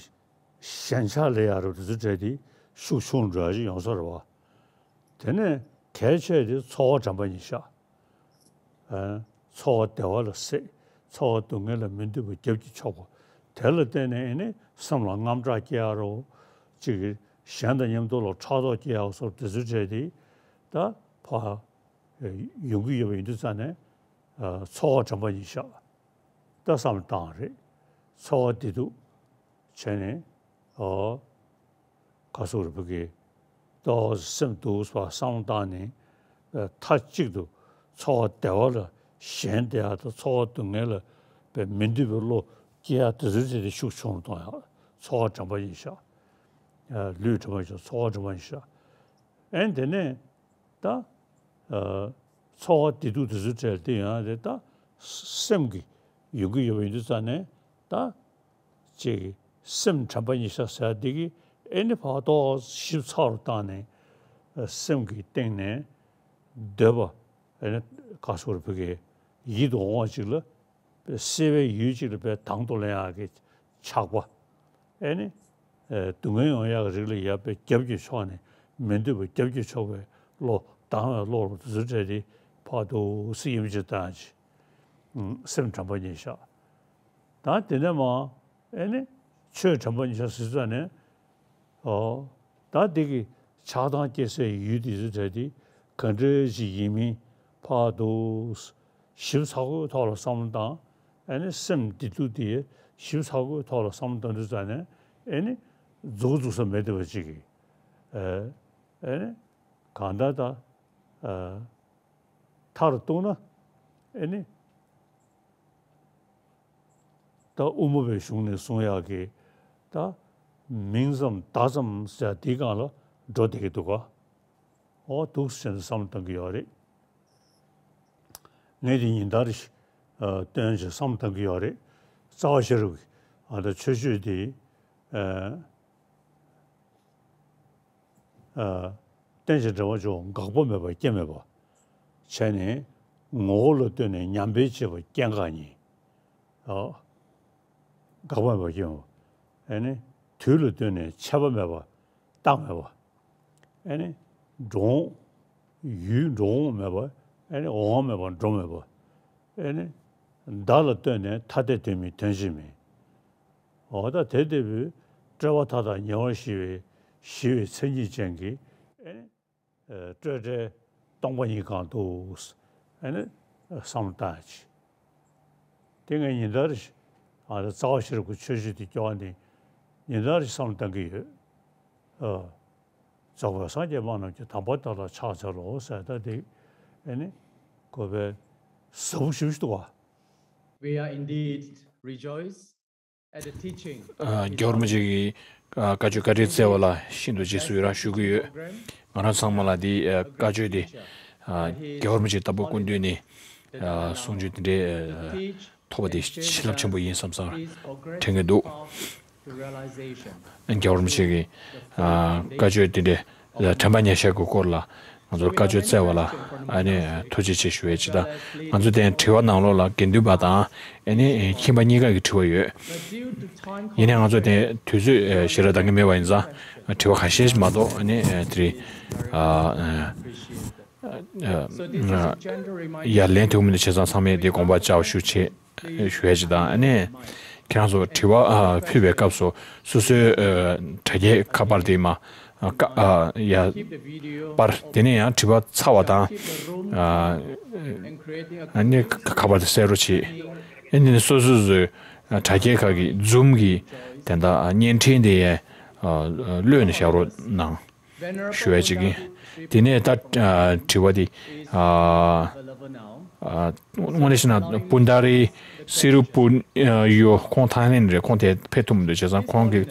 ཞེན་ཆགས་ལས་ཡག་རུ་དེ་ཚོ་འདྲ་དེ་ཤུགས་ཆུང་འགྲོ་ཡག་ཅིག་ཡོང་ས་རེད་བ། དེ་ནས་གལ་ཆེ་དེ་ཚོར་བ་དྲན་པ་ཉེར་བཞག་ཨ། ཚོར་བ་བདེ་བ་ལ་སྲེད། ཚོར་བ་སྡུག་བསྔལ་ལ་མི་འདོད་པ་རྒྱབ་ཀྱིས་ཕྱོགས་པ། དེ་ལ་བརྟེན་ནས་ཨེ་ནི་སེམས་ལ་དངངས་སྐྲག་སྐྱེ་ཡག་རོ། ཅིག་གཞན་དང་མཉམ་དུ་ལ་ཕྲག་དོག་སྐྱེ་ཡག་སོགས་དེ་ཚོའི་གྲས་དེ་ད་ཕར་ཡོང་གི་ཡོད་པ་ཡིན་དུས་ཙང་ནས། ཨ། ཚོར་བ་དྲན་པ་ཉེར་བཞག་ད་བསམ་བློ་བཏང་རེད། ཚོར་བ་བདེ་སྡུག་བྱས་ནས། ཨོ། ག་སོགས་རིག་པ་གིས་ཏོག་སེམས་སྡུག་པ་བསམ་བློ་བཏང་ནས། ཨ། མཐའ་གཅིག་ཏུ་ཚོར་བ་བདེ་བ་ལ་ཞེན་བསྡད་ཡག་དང་ཚོར་བ་སྡུག་བསྔལ་ལ་དཔེ་མི་འདོད་པའི་བློ་སྐྱེ་ཡག་དེ་ཚོའི་ཆེད་དུ་ཤུགས་ཆུང་རུ་གཏོང་ཡག་ཚོར་བ་དྲན་པ་ཉེར་བཞག་ཨ། ལུས་དྲན་པ་ཉེར་བཞག་ཚོར་བ་དྲན་པ་ཉེར་བཞག་ཨེ་དེ་ནས་ད། ཨ། ཚོར་བ་བདེ་སྡུག་དེ་ཚོའི་གྲས་དེ་ཡང་རེད་ད། སེམས་ཀྱི་ཡོང་གི་ཡོད་པ་ཡིན་དུས་ཙང་ནས་ད། ཅིག་སེམས་དྲན་པ་ཉེར་བཞག་ཟེར་ཡག་འདི་གིས་ཨེ་ནི་ཕར་ཏོག་ཞིབ་ཚགས་རུ་བཏང་ནས། ཨ། སེམས་ཀྱི་སྟེང་ནས་འདོད་པ་ཨེ་ནི་ག་སོགས་རིག་པ་གིས་ཡིད་དུ་འོང་བ་ཅིག་ལ། སྲེད་པའི་ཡུལ་གཅིག་ལ་དཔེ་དང་དུ་ལེན་ཡག་གི་ཆགས་པ། ཨེ་ནི། ཨེ། སྡུག་བསྔལ་ཡོང་ཡག་གི་རིགས་ལ་ཡ་དཔེ་རྒྱབ་ཀྱིས་ཕྱོགས་ནས་མི་འདོད་པ་རྒྱབ་ཀྱིས་ཕྱོགས་པའི་བློ་སྡང་བའི་བློ་རུ་དེ་ཚོ་འདྲ་དེ་ཕར་ཏོག་སེ་ཡིན་གཅིག་བཏང་ཅིག་སེམས་དྲན་པ་ཉེར་བཞག་ད་དེ་ནས་མར་ཨེ་ནི་ཆོས་དྲན་པ་ཉེར་བཞག་ཟེར་ཙང་ནས། ཨོ། ད་འདི་གི་ཆགས་སྡང་སྐྱེ་སའི་ཡུལ་འདི་ཚོ་གྲས་འདི་ག་འདྲ་ཞིག་ཡིན་མིན་ཕར་ཏོག་ཞིབ་ཚགས་པོའི་ཐོག་ལ་བསམ་བློ་བཏང་། ཨེ་ནི་སེམས་བདེ་སྡུག་འདི་ཞིབ་ཚགས་པོའི་ཐོག་ལ་བསམ་བློ་བཏང་དུས་ཙང་ནས་ཨེ་ནི་རྫོགས་རྫོགས་ས་མེད་བསྡད་པ་ཅིག་གིས། ཨེ་ནི་གང་ལྟར་ད། ཨ། མཐར་གཏུགས་ན་ཨེ་ནི། ད་དབུ་མ་པའི་གཞུང་ནས་གསུང་ཡག་གི་ད་མིང་ཙམ་བརྡ་ཙམ་ཟེར་ཡག་འདིའི་སྒང་ལ་འགྲོ་བསྡད་ཀྱི་འདུག་ག་ཨོ་འདུག་ཟེར་ནས་བསམ་བློ་བཏང་གི་ཡོད་རེད། ངས་འདི་ཉིན་ལྟར་ཞིག་ཨ། སྟོན་བྱས་བསམ་བློ་བཏང་གི་ཡོད་རེད། རྩ་བ་ཤེས་རབ་ཀྱི་ཨ་ད་མཆོད་བརྗོད་འདི། ཨ། ཨ། རྟེན་ཅིང་འབྲེལ་བར་འབྱུང་འགག་པ་མེད་པ་རྐྱེན་མེད་པ། བྱས་ནས་ངོ་བོ་ལ་ལྟོས་ནས་ཉམས་སྤེལ་བྱེད་པ་སྐྱེ་འགག་གཉིས། ཨ། འགག་པ་མེད་པ་རྐྱེན་མེད་པ། ཨེ་ནི་དུས་ལ་ལྟོས་ནས་ཆད་པ་མེད་པ་རྟག་མེད་པ། ཨེ་ནི་འགྲོ་འོང་ཡུལ་འགྲོ་འོང་མེད་པ། ཨེ་ནི་འོང་བ་མེད་པ་འགྲོ་མེད་པ། ཨེ་ནི་བརྡ་ལ་ལྟོས་ནས་ཐ་དད་དོན་མིན་དོན་གཅིག་མིན། འོ་ད་དེ་ལྟ་བུའི་སྤྲོས་པ་མཐའ་དག་ཉེ་བར་ཞི་བའི་ཞི་བའི་མཚན་ཉིད་ཅན་གྱི་ཨེ་ནི་སྤྲོས་བྲལ་སྟོང་པ་ཉིད་གང་འདུག་ཨེ་ནི་བསམ་བློ་བཏང་ཡག་ཅིག་དེ་ངས་ཉིན་ལྟར་ཞིག་ཨ་རྩ་བ་ཤེས་རབ་ཀྱི་མཆོད་བརྗོད་དེ་སྐྱོར་བ་ནི་ཉིན་ལྟར་ཞིག་བསམ་བློ་བཏང་གི་ཡོད། ཨ། རྫོགས་པའི་སངས་རྒྱས་སྨྲ་རྣམས་ཀྱིས། དམ་པ་དེ་ལ་ཕྱག་འཚལ་ལོ་ཟེར་ད་དེ་ཨེ་ནི་གོ་བའི་ཟབ་པོ་ཞེ་པོ་ཞིག་འདུག་ག We are indeed rejoiced ཨ། རྒྱལ་བ་རིན་པོ་ཆེ་གི་ཨ། བཀའ་ཆོས་བཀའ་དྲིན་བསྩལ་བ་ལ་ཤིན་ཏུ་རྗེས་སུ་ཡི་རང་ཞུ་གི་ཡོད། ང་རང་ཚང་མ་ལ་འདི་ཨ། བཀའ་ཆོས་འདི་ཨ། རྒྱལ་བ་རིན་པོ་ཆེ་ལྟ་བུ་སྐུ་མདུན་ནས་ཨ། གསུང་ཆོས་འདི་འདྲའི་ཨ། ཐོབ་པ་དེ་བྱིན་རླབས་ཆེན་པོ་ཡིན་བསམ་བསམ་དྲན་གྱི་འདུག་རྒྱལ་བ་རིན་པོ་ཆེ་གི་ཨ། བཀའ་ཆོས་འདི་འདྲའི་དྲན་པ་ཉེར་བཞག་གི་སྐོར་ལ་ང་ཚོར་བཀའ་ཆོས་བསྩལ་བ་ལ་ཨ་ནི་ཐུགས་རྗེ་ཆེ་ཞུ་ཡས་ཅིག་དང་། ང་ཚོ་དེ་དྲི་བ་ནང་ལོགས་ལ་དགེ་འདུན་པ་དང་ཨ་ནི་ཁྱིམ་པ་གཉིས་ཀ་གི་དྲི་བ་ཡོད། ཡིན་ནའི་ང་ཚོ་དེ་དུས་ཚོད་ཞེ་དྲག་འདང་གི་མེད་པ་ཡིན་ཙང་དྲི་བ་ཁ་ཤས་ཤིག་མ་གཏོགས་ཨ་ནི་དེ་རིང་ཡར་ལན་ཐུབ་མི་འདུག་བྱས་ཙང་ཚང་མས་དེ་དགོངས་པ་བཅའ་བ་ཞུ་ཆེད། ཞུ་ཡ་ཅིག་དང་། ཨ་ནི་ཁྱེད་རང་ཚོ་དྲི་བ་ཨ་ཕུལ་བའི་སྐབས་སུ་སོ་སོའི་ཨ་དྲ་རྒྱའི་ཁ་པར་དེ་མ་ཨ་ཀ་ཨ་ཡ་པར་དེ་ནས་ཡང་དྲི་བ་ཚར་བ་དང་ཨ་ཨ་ནི་ཁ་པར་དེ་གསལ་རོགས་བྱེད། ཨ་ནི་སོ་སོ་སོའི་ཨ་དྲ་རྒྱའི་ཁག་གི་ཛུམ་གི་དེ་འདྲ་ཨ་བརྙན་འཕྲིན་དེ་ཡང་ཨ་གློད་ནས་བཞག་རོགས་གནང་། ཞུ་ཡ་ཅིག་ཡིན། དེ་ནས་ད་ཨ་དྲི་བ་དེ་ཨ་ཨ་དངོས་གནས་བཤད་ན་སྤུན་ཟླ་རེ་སི་རུ་པུ་ཨ་ཡོ་ཁོང་ཐའི་ལེན་རེད། ཁོང་དེ་ཕེབས་ཐུབ་མི་འདུག་བྱས་ཙང་ཁོང་གི་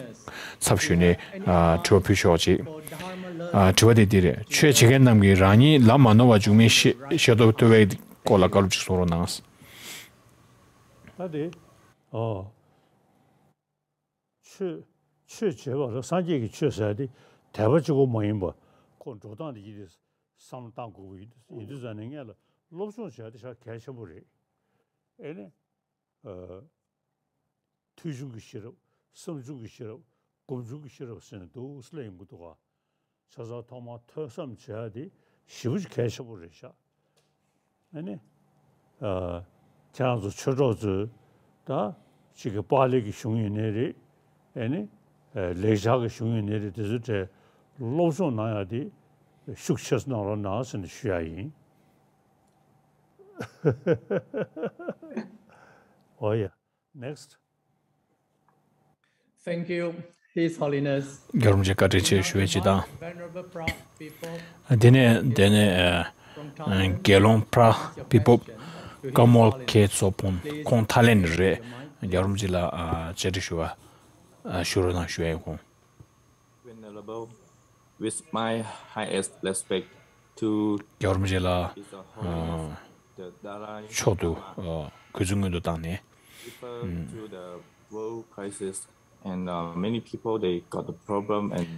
ཚབ་ཞུས་ནས་ཨ་དྲི་བ་ཕུལ་ཆོག་ཅིག་ཨ་དྲི་བ་དེ་འདི་རེད། ཆོས་བྱེད་མཁན་རྣམས་ཀྱིས་རང་ཉིད་ལམ་མ་ནོར་བར་འཇུག་མིན་ཤེས་ཤེས་རྟོགས་ཐུབ་པའི་སྐོར་ལ་བཀའ་སློབ་ཅིག་གསུང་རོགས་གནང་། ད་དེ་ཨོ། ཆོས་ ཆོས་བྱེད་པ་ལ་སངས་རྒྱས་ཀྱི་ཆོས་ཟེར་ཡ་དེ་དད་པ་གཅིག་པོ་མ་ཡིན་པ། ཁོ་འགྲོ་སྟངས་དེ་ཡིན་ཏེ་བསམ་བློ་བཏང་དགོས་ཀྱི་ཡིན། ཡིན་དུས་ཙང་ནས་ངས་ལ་སློབ་སྦྱོང་བྱས་ཏེ་ཞེ་དྲག་གལ་ཆེན་པོ་རེད། ཨེ་ནི། ཨ། ཐོས་བྱུང་གི་ཤེས་རབ། བསམ་བྱུང་གི་ཤེས་རབ། སྒོམ་བྱུང་གི་ཤེས་རབ་ཟེར་ནས་འདུག་སེ་སླེབས་ཡོང་གི་འདུག་ག་བྱས་ཙང་ཐོག་མར་ཐོས་བསམ་བྱེད་ཡ་དེ་ཞེ་པོ་ཅིག་གལ་ཆེན་པོ་རེད་ཤག་ཨ་ནི། ཨ། ཁྱེད་རང་ཚོ་ཆོས་གྲོགས་ཚོས་ད་ཅིག་གི་པཱ་ལི་གི་གཞུང་ཡིན་ནའི་རེད། ཨ་ནི། ཨ། ལེགས་སྦྱར་གྱི་གཞུང་ཡིན་ནའི་རེད། དེ་ཚོའི་གྲས་སློབ་སྦྱོང་གནང་ཡ་དེ་ཤུགས་ཆེ་ཙམ་གནང་རོགས་གནང་ཟེར་ནས་ཞུ་ཡ་ཡིན། འོ་ཡ། Next. Thank you, His Holiness. རྒྱལ་བ་རིན་པོ་ཆེ་བཀའ་དྲིན་ཆེ་ཞུ་བའི་ཕྱིར་དང་། Venerable Pra People, དེ་ནས་དེ་ནས་ཨ། དགེ་སློང་Pra People བཀའ་མོལ་མཁན་ཚོ་ཕུང་ཁོང་ཐའི་ལེན་རེད། རྒྱལ་བ་རིན་པོ་ཆེ་ལ་ཨ། བཅར་འདྲི་ཞུ་བ་ཨ། ཞུ་རོགས་གནང་ཞུ་ཡ་ཡིན། ཁོང་། Venerable, with my highest respect to རྒྱལ་བ་རིན་པོ་ཆེ་ལ་His Holiness, ཨ། the Dalai མཆོག་ཏུ་Lama, ཨ། གུས་བརྩི་སྔོན་དུ་བཏང་ནས། Refer to the world crisis and, uh, many people, they got the problem and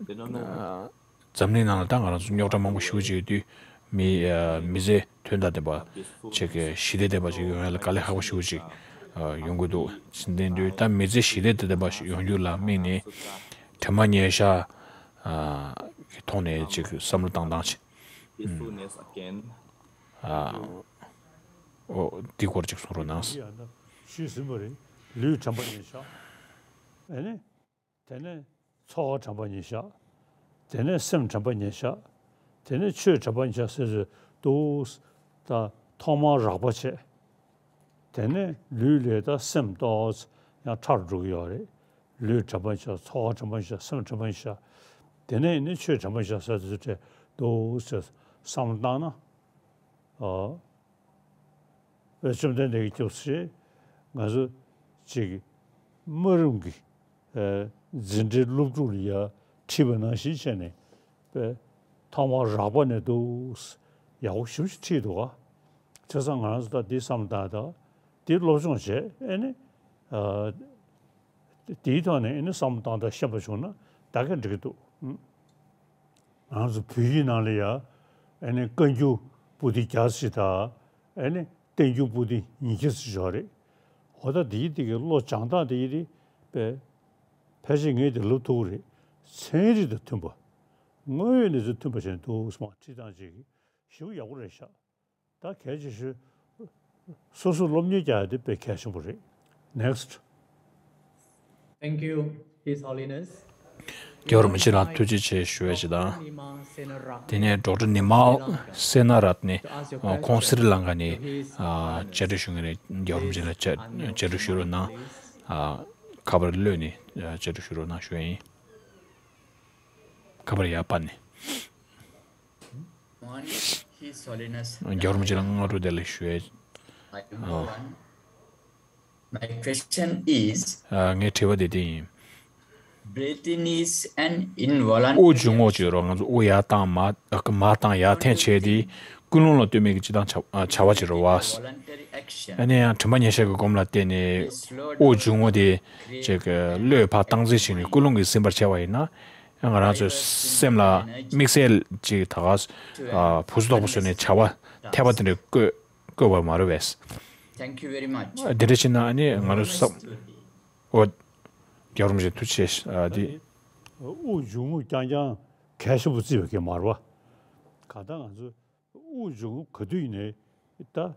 they don't know. ཨ། འཛམ་གླིང་ནང་ལ་ད་ང་རང་ཚོ་རྙོག་དྲ་མང་པོ་ཞེ་པོ་ཅིག་ཡོད་དུས། མི་ཨ། མི་ཚེ་དོན་དང་ལྡན་པ་ཅིག་གི་ཞི་བདེ་ལྡན་པ་ཅིག་ཡོང་ཡ་ལ་དཀའ་ལས་ཁག་པོ་ཞེ་པོ་ཅིག་ཨ། ཡོང་གི་འདུག་ཟེར་བསྟན་དུས། ད་མི་ཚེ་ཞི་བདེ་ལྡན་པ་ཞིག་ཡོང་རྒྱུ་ལ་དམིགས་ནས་དྲན་པ་ཉེར་བཞག་ཨ། གི་ཐོག་ནས་ཅིག་བསམ་བློ་བཏང་སྟངས་ཅིག Peacefulness again. ཨ། འོ། འདི་སྐོར་ཅིག་གསུང་རོགས་གནང་། ཞུས་ཟིན་པ་རེད། ལུས་དྲན་པ་ཉེར་བཞག་ཨེ་ནི། དེ་ནས་ཚོར་བ་དྲན་པ་ཉེར་བཞག་དེ་ནས་སེམས་དྲན་པ་ཉེར་བཞག་དེ་ནས་ཆོས་དྲན་པ་ཉེར་བཞག་ཟེར་ཟེར་འདུག་ད་ཐོག་མར་རགས་པ་བྱས། དེ་ནས་ལུས་ལས་ད་སེམས་ཏོག་ཙམ་ཡང་ཕྲ་རུ་འགྲོ་གི་ཡོད་རེད། ལུས་དྲན་པ་ཉེར་བཞག་ཚོར་བ་དྲན་པ་ཉེར་བཞག་སེམས་དྲན་པ་ཉེར་བཞག་དེ་ནས་ནི་ཆོས་དྲན་པ་ཉེར་བཞག་ཟེར་ཚུལ་བྲལ་འདུག་ཟེར་བསམ་བློ་བཏང་ན། ཨ། བཅོམ་ལྡན་འདས་ཀྱིས་སྐྱབས་སུ་མཆི། ང་ཚོ་ཅིག་དམའ་རིམ་གྱི་ཨ། འཛིན་གྲྭའི་སློབ་ཕྲུག་ལ་ཡ་ཁྲིད་པ་ནང་བཞིན་བྱས་ནས་པས། ཐོག་མར་རགས་པ་ནས་འདུག་ཡག་པོ་ཞེ་པོ་ཅིག་ཁྲིད་འདུག་ག་བྱས་ཙང་ང་རང་ཚོ་ད་འདི་བསམ་བློ་བཏང་ད་འདི་སློབ་སྦྱོང་བྱས། ཨེ་ནི། ཨ། དེའི་ཐོག་ནས་ཨེ་ནི་བསམ་བློ་བཏང་ད་ཤེས་པ་བྱུང་ན་ད་ག་འགྲིག་གི་འདུག་ང་ཚོ་བོད་ཡིག་ནང་ལ་ཡ་ཨེ་ནི་བཀའ་འགྱུར་པོ་ཏི་བརྒྱ་ཙམ་ཞིག་དང་། ཨེ་ནི་བསྟན་འགྱུར་པོ་ཏི་ཉིས་བརྒྱ་ཙམ་ཡོད་རེད། འོ་ད་དེའི་དེ་གའི་བློ་སྦྱང་སྟངས་དེ་ཡི་རེད་པས། ཕལ་ཆེར་ངས་དེ་ལབ་ཐུབ་ཀྱི་རེད། ཚན་རིག་དང་མཐུན་པ། དངོས་ཡོད་གནས་ཚུལ་མཐུན་པ་བྱས་ནས་འདུག་སེ་མར་ཁྲིད་སྟངས་ཅིག་ཞེ་པོ་ཡག་པོ་རེད་ཤག་ད་གལ་ཆེ་ཤོས་སོ་སོ་སློབ་གཉེར་རྒྱག་ཡ་དེ་དཔེ་གལ་ཆེན་པོ་རེད། Next. Thank you, His Holiness. རྒྱལ་བ་རིན་པོ་ཆེ་ལ་ཐུགས་རྗེ་ཆེ་ཞུ་བ་ཞིག་དང་། དེ་ནས་ཌོག་ཊར་ནི་མཱལ་སེ་ན་རཏ་ནི་ཁོང་སི་རི་ལང་ཀ་ནས་ཨ། བཅར་འདྲི་ཞུ་མཁན་རེད། རྒྱལ་བ་རིན་པོ་ཆེ་ལ་བཅར་བཅར་འདྲི་ཞུ་རོགས་གནང་། ཨ། ཁ་པར་གློད་ནས་བཅར་འདྲི་ཞུ་རོགས་གནང་ཞུ་ཡ་ཡིན། ཁ་པར་ཡར་སྤར་ནས། Morning, His Holiness. རྒྱལ་བ་རིན་པོ་ཆེ་ལ་སྔ་དྲོ་བདེ་ལེགས་ཞུ་ཡ། I am ཨ། Mohan. My question is, ཨ། ངའི་དྲི་བ་དེ་འདི་ཡིན། Breathing is an involuntary དབུགས་འབྱུང་རྔུབ་ཅིག་རོ། ང་ཚོ་དབུགས་ཡར་བཏང་མར་མར་བཏང་ཡར་འཐེན་བྱས་ཏེ་ཀུན་སློང་ལ་ལྟོས་མེད་ཀྱི་སྤྱིར་བཏང་བྱ་བྱ་བ་ཅིག་རེད་བ། Voluntary action. ཨ་ནི་ཡང་དྲན་པ་ཉེར་བཞག་གི་སྒོམ་ལ་བརྟེན་ནས་དབུགས་འབྱུང་རྔུབ་དེ་ཅིག་བློས་ཕར་བཏང་རྩིས་བྱས་ནས་ཀུན་སློང་གིས་ཟིན་པར་བྱས་པ་ཡིན་ན། ང་རང་ཚོའི་སེམས་ལ་དམིགས་བསལ་ཅིག་ད་ག་ཨ། བུ་སུ་དོག་པོ་བཟོས་ནས་བྱ་བ་འཐད་པ་དེ་འདྲ་བཀོད་བཀོད་པ་མ་རེད་པས། Thank you very much. དེ་འདྲ་བྱས་ན་ཨ་ནི་ང་རང་ཚོ་བསམ། འོ། རྒྱལ་བ་རིན་པོ་ཆེ་ཐུགས་རྗེ་ཆེ། ཨ། དེ། དབུགས་འབྱུང་རྔུབ་རྐྱང་རྐྱང་གལ་ཆེན་པོ་བརྩིས་པ་གི་མ་རེད་པ། གང་ལྟར་ང་ཚོ་དབུགས་འབྱུང་རྔུབ་ག་དུས་ཡིན་ནའི་ད་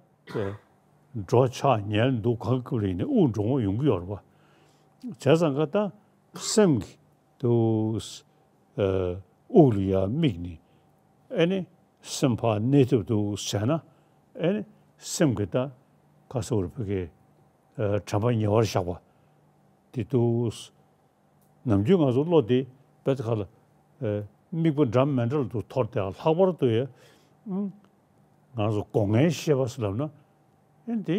འགྲོ་འཆག་ཉལ་འདུག་གང་གི་སྐབས་ལ་ཡིན་ནའི་དབུགས་འབྱུང་རྔུབ་ཡོང་གི་ཡོད་རེད་པ། བྱས་ཙང་ཀ་ད་སེམས་ཀྱི་དུ་ཨ། དབུགས་ལ་ཡར་དམིགས་ནས་ཨེ་ནི་སེམས་ཕར་གནས་ཐབས་དུ་བྱས་ན། ཨེ་ནི་སེམས་ཀྱི་ད་ག་ཟེར་བ་རེད། ཕ་གི་ཨ། དྲན་པ་ཉེ་བར་བཞག་པ་དེ་དུ། ནམ་རྒྱུན་ང་ཚོ་བློ་དེ་དཔེ་ཁ་ལ་ཨེ། དམིགས་པ་འདྲ་མི་འདྲ་ལ་དུ་འཐོར་ཏེ། ལྷག་པར་དུ་ཡ་ཨུམ། ང་ཚོ་སྒོ་ལྔའི་ཤེས་པ་ཟེར་ལབ་ན། ཨེ་འདི་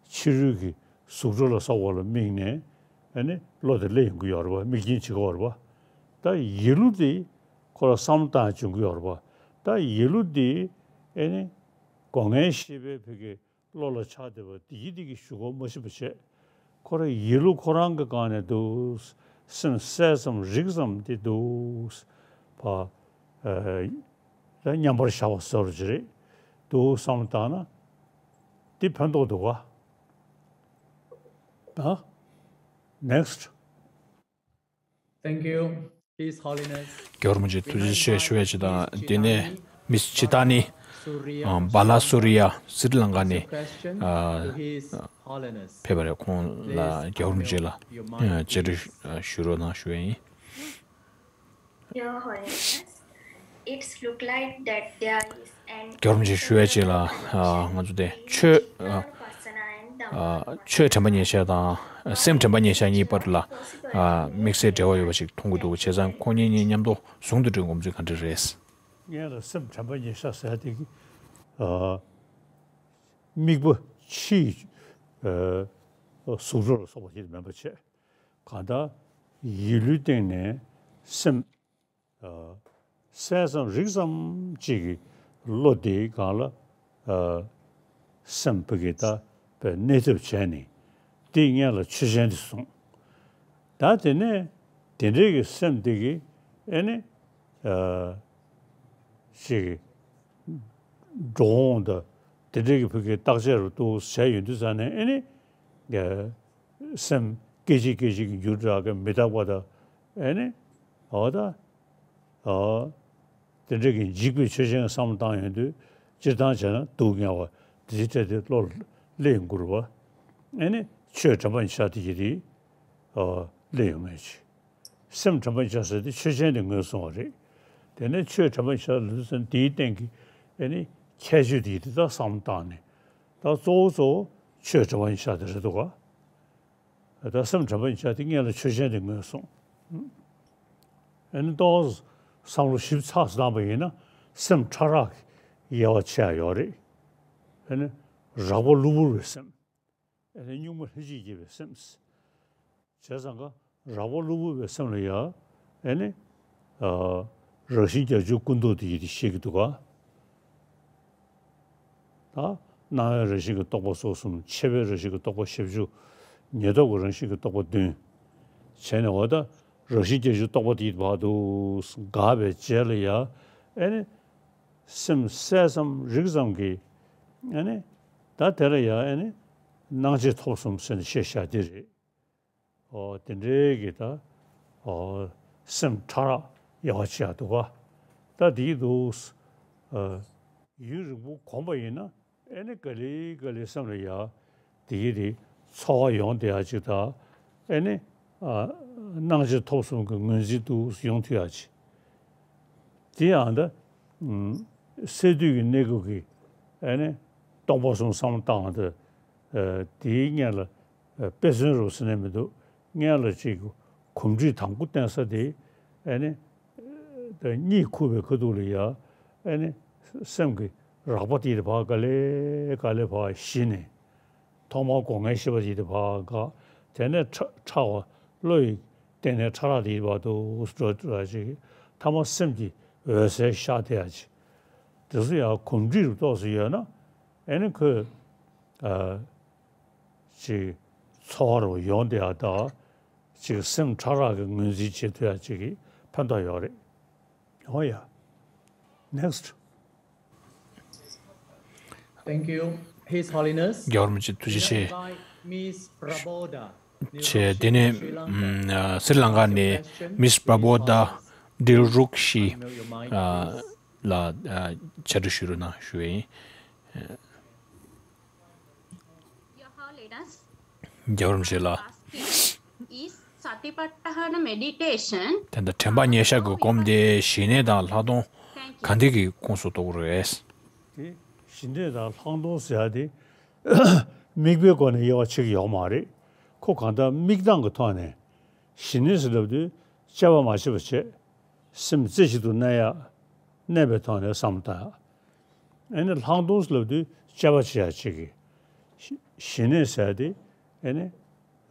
ཕྱི་རོལ་གྱི་གཟུགས་སྒྲ་ལ་སོགས་པ་ལ་དམིགས་ནས་ཨེ་ནི་བློ་དེ་སླེབས་ཡོང་གི་ཡོད་རེད་པ། དམིགས་རྐྱེན་བྱེད་ཀྱི་ཡོད་རེད་པ། ད་ཡིད་བློ་དེ་ཁོ་རང་བསམ་བློ་བཏང་བྱུང་གི་ཡོད་རེད་པ། ད་ཡིད་བློ་དེ་ཨེ་ནི་སྒོ་ལྔའི་ཤེས་པའི་ཕ་གི་བློ་ལ་ཆགས་བསྡད་པ་དེ་ཡིད་དེ་གི་ཞུ་སྒོ་མ་ཕྱིན་པ་བྱས། ཁོ་རང་ཡིད་བློ་ཁོ་རང་གི་སྒང་ནས་དུ་ སེམས་གསལ་ཙམ་རིག་ཙམ་དེ་འདུག་པ། ཨ་ལ་མཉམ་པར་བཞག་པ་བཟོ་འདྲ་ཅིག་རེད་འདུག་བསམ་བློ་བཏང་ན་དེ་ཕན་ཐོགས་འདུག་ག་ཨ། Next. Thank you, His Holiness. རྒྱལ་བ་རིན་པོ་ཆེ་ཐུགས་རྗེ་ཆེ་ཞུ་ཡས་ཅིག་དང་དེ་ནས་མིས་ཅི་ཏཱ་ནི་ཨ་བཱ་ལ་སུ་རི་ཡ་སི་རི་ལང་ཀ་ནས་ཨ་ཕེབས་པ་རེད། ཁོང་ལ་རྒྱལ་བ་རིན་པོ་ཆེ་ལ་ཨ་བཅར་འདྲི་ཞུ་རོགས་གནང་ཞུ་ཡས་ཡིན། Your Holiness, it's look like that there is an རྒྱལ་བ་རིན་པོ་ཆེ་ཞུ་ཡས་ཅིག་ལ་ཨ་ང་ཚོ་དེ་ཆོས་ཨ་ཨ་ཆོས་དྲན་པ་ཉེར་བཞག་དང་སེམས་དྲན་པ་ཉེར་བཞག་གཉིས་བར་ལ་ཨ་དམིགས་བསལ་འབྲེལ་བ་ཡོད་པ་ཞིག་མཐོང་གི་འདུག་བྱས་ཙང་ཁོ་གཉིས་གཉིས་མཉམ་དུ་ཟུང་དུ་འབྲེལ་དགོས་ཚུལ་ག་འདྲ་རེད། ངས་ལ་སེམས་དྲན་པ་ཉེར་བཞག་ཟེར་དེ་གི་ཨ་དམིགས་པ་ཕྱིའི་ཨ་གཟུགས་སྒྲ་ལ་སོགས་པ་ཞིག་མིན་པ་བྱས། གང་ལྟར་ཡིད་ལུས་སྟེང་ནས་སེམས་ཨ་གསལ་ཙམ་རིག་ཙམ་ཅིག་གི་བློ་དེའི་སྒང་ལ་ཨ་སེམས་ཕ་གི་ད་པའི་གནས་ཐབས་བྱས་ནས་དེ་སྔོན་ལ་ཆོས་ཅན་དེ་གསུངས། ད་དེ་ནས་དེ་འདྲའི་གི་སེམས་དེ་གི་ཨེ་ནི་ཨ་ཅིག་འགྲོ་འོང་དང་དེ་འདྲའི་གི་ཕ་གི་བརྟག་དཔྱད་རུ་ཏོག་བྱས་ཡོང་དུས་ཙ་ནས་ཨེ་ནི་ཨ་སེམས་སྐད་ཅིག་སྐད་ཅིག་གི་འགྱུར་ལྡོག་གི་མི་རྟག་པ་དང་ཨེ་ནི་འོ་ད་ཨ་དེ་འདྲ་གི་འཇིག་པའི་ཆོས་ཅན་བསམ་བློ་བཏང་ཡོང་དུས་སྤྱིར་བཏང་བྱས་ན་སྡུག་བསྔལ་བ་དེ་འཕྲད་དེ་བློ་སླེབས་ཡོང་གི་རེད་བ། ཨེ་ནི་ཆོས་དྲན་པ་ཉེར་བཞག་དེ་ཡིད་དེ་ཨ་སླེབས་ཡོང་ངེས་ཅིག་སེམས་དྲན་པ་ཉེར་བཞག་ཟེར་དེ་ཆོས་ཅན་དེ་ངོས་བཟུང་བ་རེད། དེ་ནས་ཆོས་དྲན་པ་ཉེར་བཞག་ལ་ལུས་ཚན་དེའི་སྟེང་གི་ཨེ་ནི་ཁྱད་ཆོས་དེ་ཡིད་དེ་ད་བསམ་བློ་བཏང་ནས་ད་གཙོ་བོ་གཙོ་བོ་ཆོས་དྲན་པ་ཉེར་བཞག་དེ་རེད་འདུག་ག་ད་སེམས་དྲན་པ་ཉེར་བཞག་དེ་སྔོན་ལ་ཆོས་ཅན་དེ་ངོས་བཟུང་། ཨ་ནི་ཏོག་བསམ་བློ་ཞིབ་ཚགས་སུ་བཏང་པ་ཡིན་ན་སེམས་ཕྲ་རགས་ཀྱི་དབྱེ་བ་ཕྱེ་ཡ་ཡོད་རེད། ཨ་ནི་རགས་པ་གློ་བུར་བའི་སེམས། ཨ་ནི་གཉུག་མ་ལྷན་ཅིག་སྐྱེས་པའི་སེམས། བྱས་ཙང་ཀ་རགས་པ་གློ་བུར་བའི་སེམས་ལ་ཡ་ཨ་ནི་ཨ་རང་བཞིན་བརྒྱད་ཅུ་ཀུན་རྟོག་དེ་ཡིད་དེ་ཤེས་ཀྱི་འདུག་ག་ད་སྣང་བའི་རང་བཞིན་གྱི་རྟོག་པ་ཚོགས་གསུམ། མཆེད་པའི་རང་བཞིན་གྱི་རྟོག་པ་བཞི་བཅུ། ཉེར་ཐོབ་ཀྱི་རང་བཞིན་གྱི་རྟོག་པ་བདུན། བྱས་ནས་འོ་ད་རང་བཞིན་བརྒྱད་ཅུ་རྟོག་པ་དེ་ཡིད་དུ་འཕགས་འདུག་དགག་པའི་རྗེས་ལ་ཡ་ཨེ་ནི་སེམས་གསལ་ཙམ་རིག་ཙམ་གྱི་ཨེ་ནི་ད་དེ་ལ་ཡ་ཨེ་ནི་སྣང་མཆེད་ཐོབ་གསུམ་ཟེར་ནས་བཤད་བཞག་དེ་རེད། ཨོ་དེ་འདྲའི་གི་ད་ཨོ་སེམས་ཕྲ་རགས་དབྱེ་བ་ཕྱེ་ཡ་འདུག་ག་ད་དེ་འདུག་ཨ་ཡུན་རིང་པོ་གོམས་པ་ཡིན་ན་ཨེ་ནི་ག་ལེ་ག་ལེ་སེམས་ལ་ཡ་དེ་གི་དེ་ཚོར་བ་ཡོང་བསྡད་ཡ་ཅིག་དང་ཨེ་ནི་ཨ་སྣང་མཆེད་ཐོབ་གསུམ་གྱི་ངོས་འཛིན་དུ་ཡོང་ཐུབ་ཡ་ཅིག་དེ་ཡང་ད་ཨུམ་སད་དུས་ཀྱི་གནས་སྐབས་ཀྱི་ཨེ་ནི་སྟོང་པ་གསུམ་བསམ་བློ་བཏང་བ་དེ་ཨ་དེའི་སྔོན་ལ་ཨ་དཔེ་མཚོན་རུ་ཟེར་ནས་མི་འདུག་སྔོན་ལ་ཅིག་གོམས་འདྲིས་དང་པོ་བསྟན་ས་དེ་ཨེ་ནི་ད་གཉིད་ཁུག་པའི་ཁ་ཐུག་ལ་ཡ་ཨེ་ནི་སེམས་ཀྱི་རགས་པ་དེ་ཡིད་དུ་འཕགས། ག་ལེ་ག་ལེ་འཕགས་ཞི་ནས། ཐོག་མར་སྒོ་ལྔའི་ཤེས་པ་ཡིད་དུ་འཕགས། དེ་ནས་ཕྲ་ཕྲ་བ་བློ་ཡི་སྟེང་ནས་ཕྲ་རགས་དེ་ཡིད་དུ་འཕགས་འགྲོ་འགྲོ་ཡ་ཅིག་མཐའ་མ་སེམས་ཀྱི་འོད་གསལ་ཤར་བསྡད་ཡ་ཅིག་དེ་ཚོ་ཡང་གོམས་འདྲིས་རུ་ཏོག་ཙམ་ཡོད་ན་ཨེ་ནི་ཁོས་ཨ་ཅིག་ཚོར་བ་རུ་ཡོང་བསྡད་ཡ་དང་ཅིག་སེམས་ཕྲ་རགས་ཀྱི་ངོས་འཛིན་བྱེད་ཐུབ་ཡ་ཅིག་གི་ཕན་ཐོགས་ཡོད་རེད། འོ་ཡ། Next. Thank you, His Holiness. རྒྱལ་བ་རིན་པོ་ཆེ་ཐུགས་རྗེ་ཆེ། Miss Prabodha ཆེ། དེ་ནས་ཨ་སི་རི་ལང་ཀ་ནས་མིས་པྲ་བྷོ་དྷ་དིལ་རུག་ཤི་ཨ་ལ་ཨ་བཅར་འདྲི་ཞུ་རོགས་གནང་ཞུ་བ་ཡིན། Your Holiness, རྒྱལ་བ་རིན་པོ་ཆེ་ལགས། Is Satipattana meditation དེ་འདྲ་དྲན་པ་ཉེར་བཞག་གི་སྒོམ་དེ་ཞི་གནས་དང་ལྷག་མཐོང་གང་འདྲ་གི་ཁོངས་སུ་གཏོགས་ཀྱི་རེད། དེ་ཞི་གནས་དང་ལྷག་མཐོང་ཟེར་ཡ་དེ་དམིགས་པའི་སྒོ་ནས་དབྱེ་བ་ཕྱེ་གི་ཡོད་མ་རེད། ཁོ་གང་ལྟར་དམིགས་སྟངས་ཀྱི་ཐོག་ནས་ཞི་གནས་ཟེར་ལབ་དུས་དཔྱད་པ་མ་བྱེད་པ་བྱེད། སེམས་རྩེ་གཅིག་ཏུ་གནས་ཡ། གནས་པའི་ཐོག་ནས་བསམ་བློ་བཏང་ཡ། ཨེ་ནི་ལྷག་མཐོང་ཟེར་ལབ་དུས་དཔྱད་པ་བྱེད་ཡ་ཅིག་གི་ཞི་ཞི་གནས་ཟེར་ཡ་དེ་ཨེ་ནི་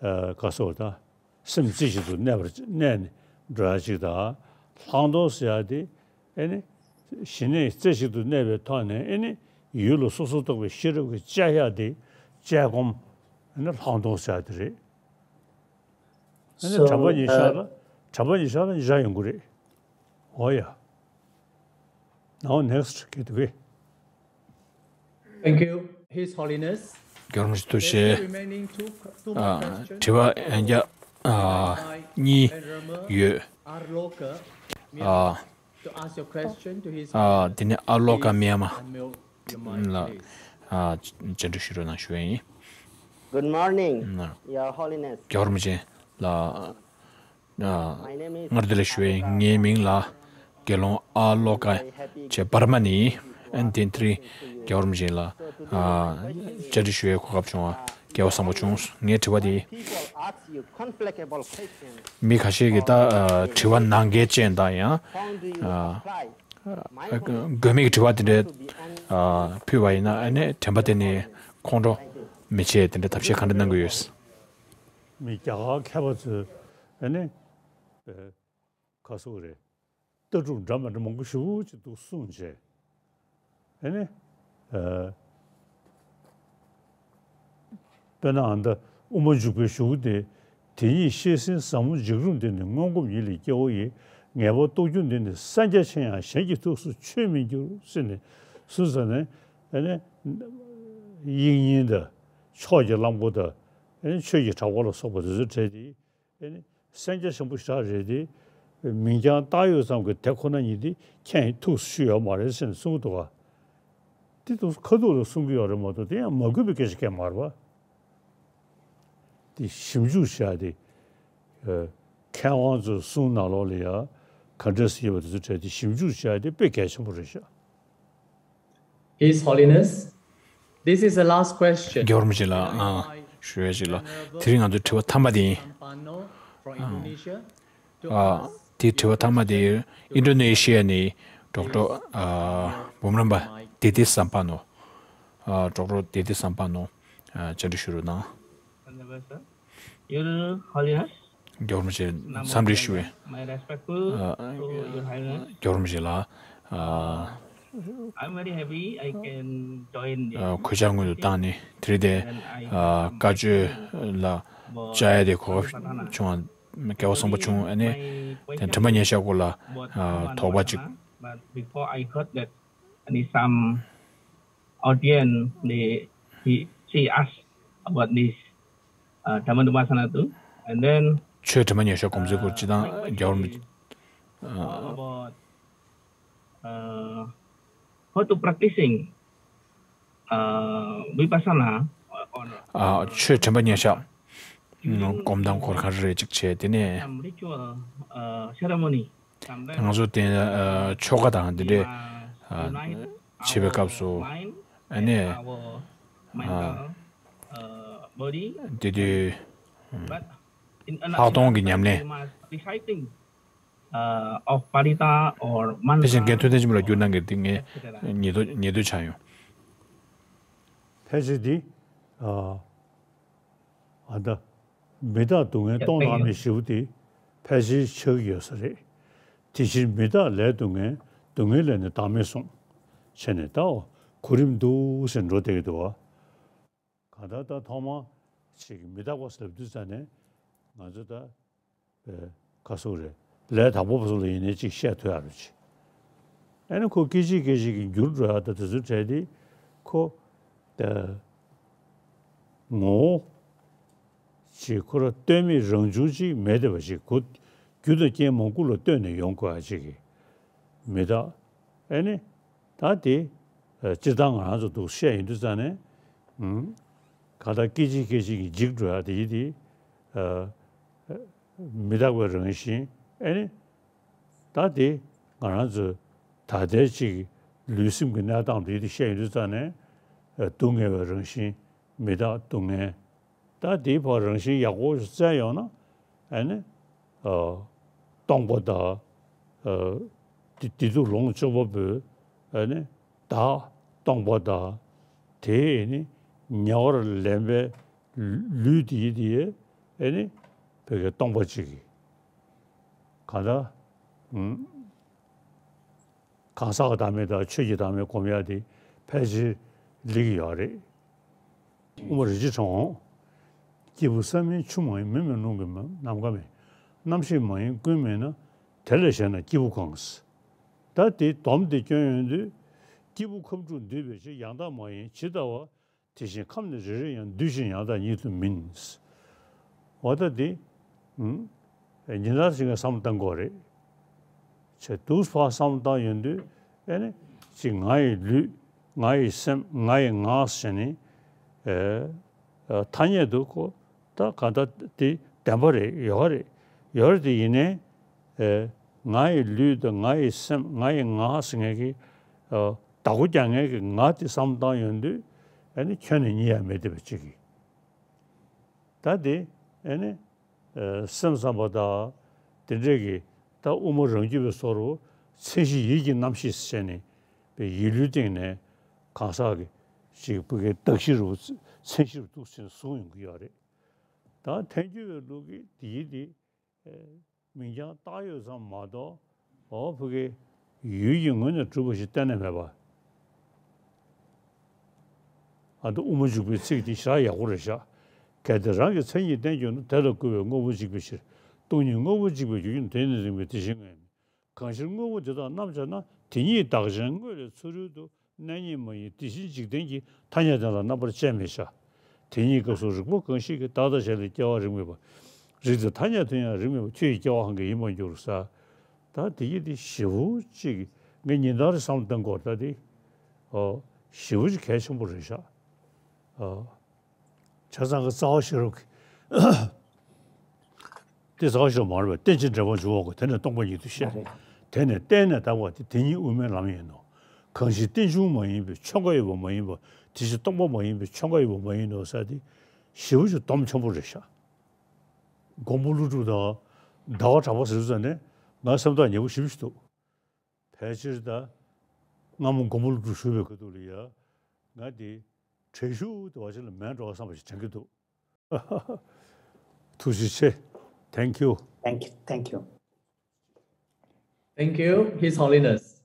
ཨ་ག་སོགས་དང་སེམས་རྩེ་གཅིག་ཏུ་གནས་པར་གནས་ནས་འགྲོ་ཡ་ཅིག་དང་། ལྷག་མཐོང་ཟེར་ཡ་དེ་ཨེ་ནི་ཞི་གནས་རྩེ་གཅིག་ཏུ་གནས་པའི་ཐོག་ནས་ཨེ་ནི་ཡུལ་ལ་སོ་སོར་རྟོག་པའི་ཤེས་རབ་ཀྱི་དཔྱད་ཡ་དེ་དཔྱད་སྒོམ་ཨེ་ནི་ལྷག་མཐོང་ཟེར་ཡ་དེ་རེད། ཨ་ནི་So, དྲན་པ་ཉིད་uh, ཤར་ལ། དྲན་པ་ཉིད་ཤར་ལ་ཡིན་ཡོང་གི་རེད། འོ་ཡ། Now next, གལ་ཏེ་གི། Thank you, His Holiness. རྒྱལ་བ་རིན་པོ་ཆེ་ཐུགས་རྗེ་ཆེ། Remaining two, two more ཨ། questions. དྲི་བ་ཡང་བསྐྱར། ཨ། གཉིས་ཡོད། ཨ། ཨ། དེ་ནས་ཨ་ལོ་ཀ་མི་ཡ་མ་ལ། ཨ། བཅར་འདྲི་ཞུ་རོགས་གནང་ཞུ་ཡ་ཡིན། Good morning, Your Holiness. རྒྱལ་བ་རིན་པོ་ཆེ་ལ། ཨ། སྔར་དུ་ལ་ཞུ་བའི་ངའི་མིང་ལ་དགེ་སློང་ཨ་ལོ་ཀ་བྱས་པར་མ་ནི། ཨན་དེན་ཐི་རི་རྒྱལ་བ་རིན་པོ་ཆེ་ལ། ཨ། བཅར་འདྲི་ཞུ་བའི་གོ་སྐབས་བྱུང་བ་དགའ་བ་བཟང་པོ་བྱུང་། ངའི་དྲི་བ་དེ། མི་ཁ་ཤས་ཀྱིས་ད། ཨ། དྲི་བ་ནང་འགལ་ཅན་དང་ཡང་། ཨ། དགོས་མེད་ཀྱི་དྲི་བ་དེ་འདྲའི། ཨ། ཕུལ་བ་ཡིན་ན་ཨ་ནི་དྲན་པ་དེ་ནི་ཁོང་ཁྲོ་མི་བྱེད། དེ་འདྲ་ཐབས་ཤེས་ག་འདྲ་གནང་གི་ཡོད། མི་རྒྱ་གར་མཁས་པ་ཚོས་ཨ་ནི། ཨ། ག་སོགས་རེད། ལྟ་གྲུབ་འདྲ་མི་འདྲ་མང་པོ་ཞེ་པོ་ཅིག་འདུག་གསུངས་བྱས། ཨ་ནི། ཨ། དཔེར་ན་ཨ་ནི་དབུ་མ་འཇུག་པའི་གཞུག་གུ་དེ། དེ་ཉིད་བཤད་ཟིན་ཟབ་མོ་འཇིགས་རུང་འདི་ནི། སྔོན་གོམས་ཡིད་ལས་སྐྱེ་བོ་ཡི། ངེས་པ་རྟོགས་རྒྱུ་འདི་ནི། སེམས་རྒྱ་ཆེ་ཡང་གཞན་གྱི་ཐུགས་སུ་ཆུད་མི་འགྱུར་ཟེར་ནས་གསུངས་ཙ་ནས། ཨ་ནི། དབྱིག་གཉེན་དང་། ཕྱོགས་ཀྱི་གླང་པོ་དང་། ཨ་ནི་ཆོས་ཀྱི་གྲགས་པ་ལ་སོགས་པ་དེ་ཚོའི་གྲས་དེ། ཨེ་ནི། སེམས་རྒྱ་ཆེན་པོ་ཞིག་རེད་དེ། མིང་རྐྱང་བཏགས་ཡོད་ཙམ་གྱི་དེ་ཁོ་ན་ཉིད་དེ་ཁྱེད་ཐུགས་སུ་ཆུད་ཡོད་མ་རེད་ཟེར་ནས་གསུང་གི་འདུག་ག། དེ་དུས་ཁ་ཐུག་ལ་གསུང་གི་ཡོད་རེད་མ་གཏོགས། དེ་ཡང་མ་གུས་པའི་སྐད་ཆ་སྐད་མ་རེད་པ། དེ་ཞིབ་འཇུག་བྱ་དེ། ཨ། མཁས་དབང་ཚོའི་གསུང་ནང་ལོགས་ལ་ཡང་ག་འདྲ་ཟེར་བ་དེ་ཚོ་བྲལ་ཏེ་ཞིབ་འཇུག་བྱ་དེ་དཔེ་གལ་ཆེན་པོ་རེད་ཤག། His Holiness, this is the last question. རྒྱལ་བ་རིན་པོ་ཆེ་ལ། ཨ། ཞུ་ཡ་ཞིག་ལ། དེ་རིང་ང་ཚོའི་དྲི་བ་ཐ་མ་དེ་ཡིན། From Indonesia to ཨ། us. དེ་དྲི་བ་ཐ་མ་དེ་ཨིན་ཌོ་ནེ་ཤི་ཡ་ནས་ཌོག་ཊར། ཨ། འབུམ་རམས་པ་དེ་ཏི་སམ་པ་ནོ། ཨ། ཌོག་ཊར་དེ་ཏི་སམ་པ་ནོ། ཨ། བཅར་འདྲི་ཞུ་རོགས་གནང་། Your Holiness, རྒྱལ་བ་རིན་པོ་ཆེ་འཚམས་འདྲི་ཞུ་བའི། My respectful ཨ། to Your Holiness. རྒྱལ་བ་རིན་པོ་ཆེ་ལ། ཨ། I'm very happy I can join this. ཨ། གུས་ཕྱག་སྔོན་དུ་བཏང་ནས་དེ་རིང་དེ། ཨ། བཀའ་ཆོས་ལ་བཅར་ཡ་དེ་གོ་སྐབས་བྱུང་བ་དགའ་བ་བཟང་པོ་བྱུང་། ཨ་ནི་དེ་དྲི་མ་ཉན་ཤག་སྐོར་ལ། ཨ། དོགས་པ་ཅིག། But before I heard that, I need some audience, they, he, she asked about this, uh, Dhammanupassana too. And then, ཆོས་དྲི་མ་ཉན་ཤག་གོམས་སྲོལ་སྐོར་སྤྱི་བཏང་རྒྱལ་བ་རིན་པོ་ཆེ། ཨ། About, uh, how to practicing, uh, vipassana on ཨ། ཆོས་དྲན་པ་ཉན་ཤག་སྒོམ་སྟངས་སྐོར་ག་རེ་རེ་ཅིག་བྱས། དེ་ནས་some ritual, uh, ceremony. Sometimes ང་ཚོ་དེ། ཨ། ཆོ་ག་དང་དེ་འདྲའི། ཨ། བྱེད་པའི་སྐབས་སུ། ཨ་ནི། ཨ། དེ་དུས་ལྷག་མཐོང་གི་ཉམས་ལེན། Of Paritta or mantra. ཕལ་ཆེར་རྒན་ཐུབ་བསྟན་ཆེན་པོ་ལ་བསྒྱུར་གནང་གི་འདི་ངས་ཉེ་དུ་ཉེ་དུ་ཆགས་ཡོང་། ཕལ་ཆེར་འདི། ཨ། ཨ། ད་མི་རྟག་སྡུག་བསྔལ་གཏོང་གནང་མི་ཞེ་པོ་དེ་ཕལ་ཆེར་ཆགས་ཀྱི་ཡོད་ས་རེད། དེ་ཕྱིར་མི་རྟག་ལས་སྡུག་བསྔལ། སྡུག་བསྔལ་ལས་ནི་བདག་མེད་གསུངས། བྱས་ནས་ད་གོ་རིམ་འདུག་ཟེར་འགྲོ་བསྡད་ཀྱི་འདུག་བ། གང་ལྟར་ད་ཐོག་མ་ཅིག་མི་རྟག་པ་ཟེར་ལབ་དུས་ཙ་ནས་ང་ཚོ་ད། ཨེ། ག་སོགས་རེད། ལས་དང་པོ་པ་ཚོ་ལ་ཡིན་ནའི་ཅིག་བཤད་ཐུབ་ཡག་རེད་ཅིག། ཨ་ནི་ཁོ་སྐད་ཅིག་སྐད་ཅིག་གིས་འགྱུར་འགྲོ་ཡག་ད་དེ་ཚོ་བྲལ་ཏེ། ཁོ། ཨེ། ངོ་བོ་ཅིག་ཁོ་རང་ལྟོས་མེད་རང་བྱུང་ཅིག་མེད་བསྡད་པ་ཅིག། ཁོ་རྒྱུ་དང་རྐྱེན་མང་པོ་ལ་ལྟོས་ནས་ཡོང་དགོས་ཡག་ཅིག་གི་མི་རྟག། ཨ་ནི། ད་དེ། ཨ། སྤྱིར་བཏང་ང་རང་ཚོ་འདུག་བཤད་ཡོང་དུས་ཙ་ནས། ཨུམ། གང་ལྟར་སྐད་ཅིག་སྐད་ཅིག་གིས་འཇིག་འགྲོ་ཡག་དེ་ཡིན་ཏེ། ཨ། མི་རྟག་པའི་རང་བཞིན། ཨ་ནི། ད་དེ་ང་རང་ཚོའི་ད་ལྟའི་ཅིག་ལུས་སེམས་ཀྱི་གནས་སྟངས་དེ་ཡིན་ཏེ་བཤད་ཡོང་དུས་ཙ་ནས། ཨ། སྡུག་བསྔལ་བའི་རང་བཞིན། མི་རྟག་སྡུག་བསྔལ། ད་དེའི་བར་རང་བཞིན་ཡག་པོ་ཞིག་བཙལ་ཡོང་ན། ཨ་ནི། ཨ། སྟོང་པ་དང་། ཨ། བདེ་བདེ་སྡུག་ལོངས་སྤྱོད་པ་པོའི། ཨ་ནི། བདག་སྟོང་པ་དང་། དེ་ནི་ཉེ་བར་ལེན་པའི་ལུས་དེ་ཡིན་ཏེ། ཨ་ནི། བོད་ཀྱི་སྟོང་པ་གཅིག་གི། གང་ལྟར། ཨུམ། གང་ཟག་གི་བདག་མེད་དང་ཆོས་ཀྱི་བདག་མེད་སྒོམ་ཡག་དེ་ཕལ་ཆེར་ལེགས་ཡོད་རེད། དབུ་མ་རིན་ཆེན་གྲོང་། སྐྱེས་བུ་བསམ་ཡས་ཆུང་མ་ཡིན། མི་མེད་ཀློང་གི་མི་ནམ་མཁའ་མེད། རྣམ་ཤེས་མ་ཡིན་ཀུན་མིན་ན། དེ་ལས་གཞན་ན་སྐྱེས་བུ་གང་། ཟེར། ད་དེ་སྡོམ་དེ་སྐྱོན་ཡོང་དུས། སྐྱེས་བུ་ཁམས་དྲུག་འདུས་པའི་ཕྱིར། ཡང་དག་མ་ཡིན་ཇི་ལྟ་བ། དེ་བཞིན་ཁམས་ནི་རེ་རེ་ཡང་། འདུས་ཤིང་ཡང་དག་ཉིད་དུ་མིན། འོ་ད་འདི། ཨུམ། ཉིན་ལྟར་ཞིག་ནས་བསམ་བློ་གཏང་དགོས་རེད། ཆེ་འདུག་ཕར་བསམ་བློ་བཏང་ཡོང་དུས། ཨེ་ནི། ཅིག་ང་ཡི་ལུས། ང་ཡི་སེམས། ང་ཡི་ངག་ཟེར་ནས། ཨེ། ཨ། ཐ་སྙད་དུ་ཁོ། ད་གང་ལྟར་དེ་བདེན་པ་རེད། ཡོད་རེད། ཡོད་རེད་དེ་ཡིན་ནའི། ཨེ། ང་ཡི་ལུས་དང་ང་ཡི་སེམས། ང་ཡི་ངག་ཟེར་མཁན་གྱི། ཨ། བདག་པོ་རྒྱག་མཁན་གྱི་ང་དེ་བསམ་བློ་བཏང་ཡོང་དུས། ཨ་ནི་ཁྱོན་ནས་རྙེད་ཡ་མེད་བསྡད་པ་ཅིག་གིས། ད་དེ། ཨ་ནི། ཨེ། སེམས་ཙམ་པ་དང་། དེ་འདྲས་ཀྱི། ད་དབུ་མ་རང་རྒྱུད་པའི་བཟོ་འདྲ། མཚན་གཞི་ཡིད་ཀྱི་རྣམ་ཤེས་ཟེར་ནས། པའི་ཡིད་ལུས་སྟེང་ནས། གང་ཟག་གི་ཅིག་ཕ་གིའི་གདགས་གཞི་རུ། མཚན་གཞི་རུ་འདུག་ཟེར་ནས་བཟུང་ཡོང་གི་ཡོད་རེད། ད་ཐལ་འགྱུར་བའི་ལུགས་ཀྱི་དེ་ཡིད་དེ། ཨེ། མིང་རྐྱང་བཏགས་ཡོད་ཙམ་མ་གཏོགས། འོ་ཕ་གི་ཡུལ་གྱི་ངོས་ནས་གྲུབ་པ་ཞིག་གཏན་ནས་མེད་པ། ཨ། ད་དབུ་མ་འཇུག་པའི་ཚིག་དེ་ཞེ་དྲག་ཡག་པོ་རེད་ཤག་གལ་ཏེ་རང་གི་མཚན་ཉིད་བསྟན་གྱུར་ན། དེ་ལ་བསྐུལ་བས་དངོས་པོ་འཇིག་པའི་ཕྱིར། སྟོང་ཉིད་དངོས་པོ་འཇིག་པར་གྱུར་ཀྱང་། དེ་ནི་རིགས་མེད་དེ་བཞིན་ངེས་མིན། གང་ཕྱིར་དངོས་པོ་འདི་དག་རྣམ་སྦྱར་ན། དེ་ཉིད་བདག་གཞན་དངོས་ལས་ཚུ་རོལ་དུ། གནས་རྙེད་མ་ཡིན་དེ་བཞིན་འཇིག་རྟེན་གྱི། ཐ་སྙད་དོན་ལ་རྣམ་པར་དཔྱད་མི་བྱ། དེ་ཉིད་སྐབས་སུ་རིགས་པ་གང་ཞིག་གིས། བདག་ལྟ་བྱས་ལ་སྐྱེ་བ་རིགས་མེད་པ། རིགས་དེ་ཐ་སྙད་དུ་ཡང་རིགས་མེད་པ། ཆོས་ཀྱི་སྐྱེ་བའང་གང་ཡིན་པར་འགྱུར་ཟེར། ད་དེ་ཡི་དེ་ཞེ་པོ་ཅིག་ངས་ཉིན་ལྟར་བསམ་བློ་གཏོང་དགོས། ད་དེ། ཨོ། ཞེ་པོ་ཅིག་གལ་ཆེན་པོ་རེད་ཤག་ཨོ། བྱས་ཙང་གི་རྩ་བ་ཤེས་རབ་ཀྱི། དེ་རྩ་བ་ཤེས་རབ་མ་རེད་པས། རྟེན་ཅིང་འབྲེལ་པར་འབྱུང་བ་ཀུན། དེ་ནི་སྟོང་པ་ཉིད་དུ་ཤེས། དེ་ནི་བརྟེན་ནས་དག་པ་སྟེ། དེ་ཉིད་དབུ་མའི་ལམ་ཡིན་ནོ། གང་ཕྱིར་རྟེན་འབྱུང་མ་ཡིན་པའི། ཆོས་འགའ་ཡོད་པ་མ་ཡིན་པ། དེ་ཕྱིར་སྟོང་པ་མ་ཡིན་པའི། ཆོས་འགའ་ཡོད་པ་མ་ཡིན་ནོ་ཟེར་དེ། ཞེ་པོ་ཅིག་སྡོམ་ཆེན་པོ་རེད་ཤག་མགོན་པོ་ཀླུ་སྒྲུབ་དང་ཟླ་བ་གྲགས་པ་ཟེར་ཙམ་ནས་ང་སེམས་ཐག་ཉེ་པོ་ཞེ་པོ་ཞིག་འདུག་ཕལ་ཆེར་ད་སྔ་མོ་མགོན་པོ་ཀླུ་སྒྲུབ་བཞུགས་པའི་སྐབས་དུས་ལ་ཡ། ང་དེ་བྲེལ་ཤུགས་དེ་བ་ཅིག་ལ་མེད་འགྲོ་བསམ་པ་ཞིག་དྲན་གྱི་འདུག་ཐུགས་རྗེ་ཆེ། Thank you། Thank you, thank you, thank you, His Holiness.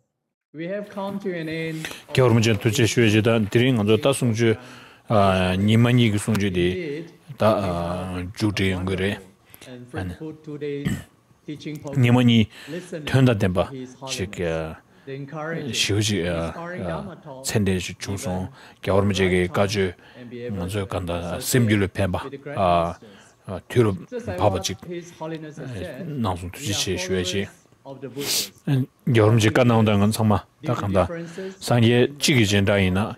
We have come to an end. རྒྱལ་བ་རིན་པོ་ཆེ་ཐུགས་རྗེ་ཆེ་ཞུ་ཡ་བྱས། ད་དེ་རིང་ང་ཚོ་ད་གསུང་ཆོས། ཨ། ཉི་མ་གཉིས་ཀྱི་གསུང་ཆོས་དེ་ད། ཨ། མཇུག་སྒྲིལ་ཡོང་གི་རེད། ཨ་ནི། ཉི་མ་གཉིས་དོན་དང་ལྡན་པ་ཞིག་ཞེ་པོ་ཅིག་ཨ། ཨ། ཚད་ལྡན་ཞིག་བྱུང་སོང་། རྒྱལ་བ་རིན་པོ་ཆེ་གི་བཀའ་ཆོས་ང་ཚོའི་གང་ལྟར་སེམས་རྒྱུད་ལ་ཕན་པ། ཨ། ཨ། དུས་ལ་བབ་པ་ཅིག་གནང་སོང་། ཐུགས་རྗེ་ཆེ་ཞུ་ཡ་བྱས། རྒྱལ་བ་རིན་པོ་ཆེ་བཀའ་གནང་དང་ང་ཚང་མ་ད་གང་ལྟར་སངས་རྒྱས་གཅིག་གི་སྦྱིན་བདག་ཡིན་ན།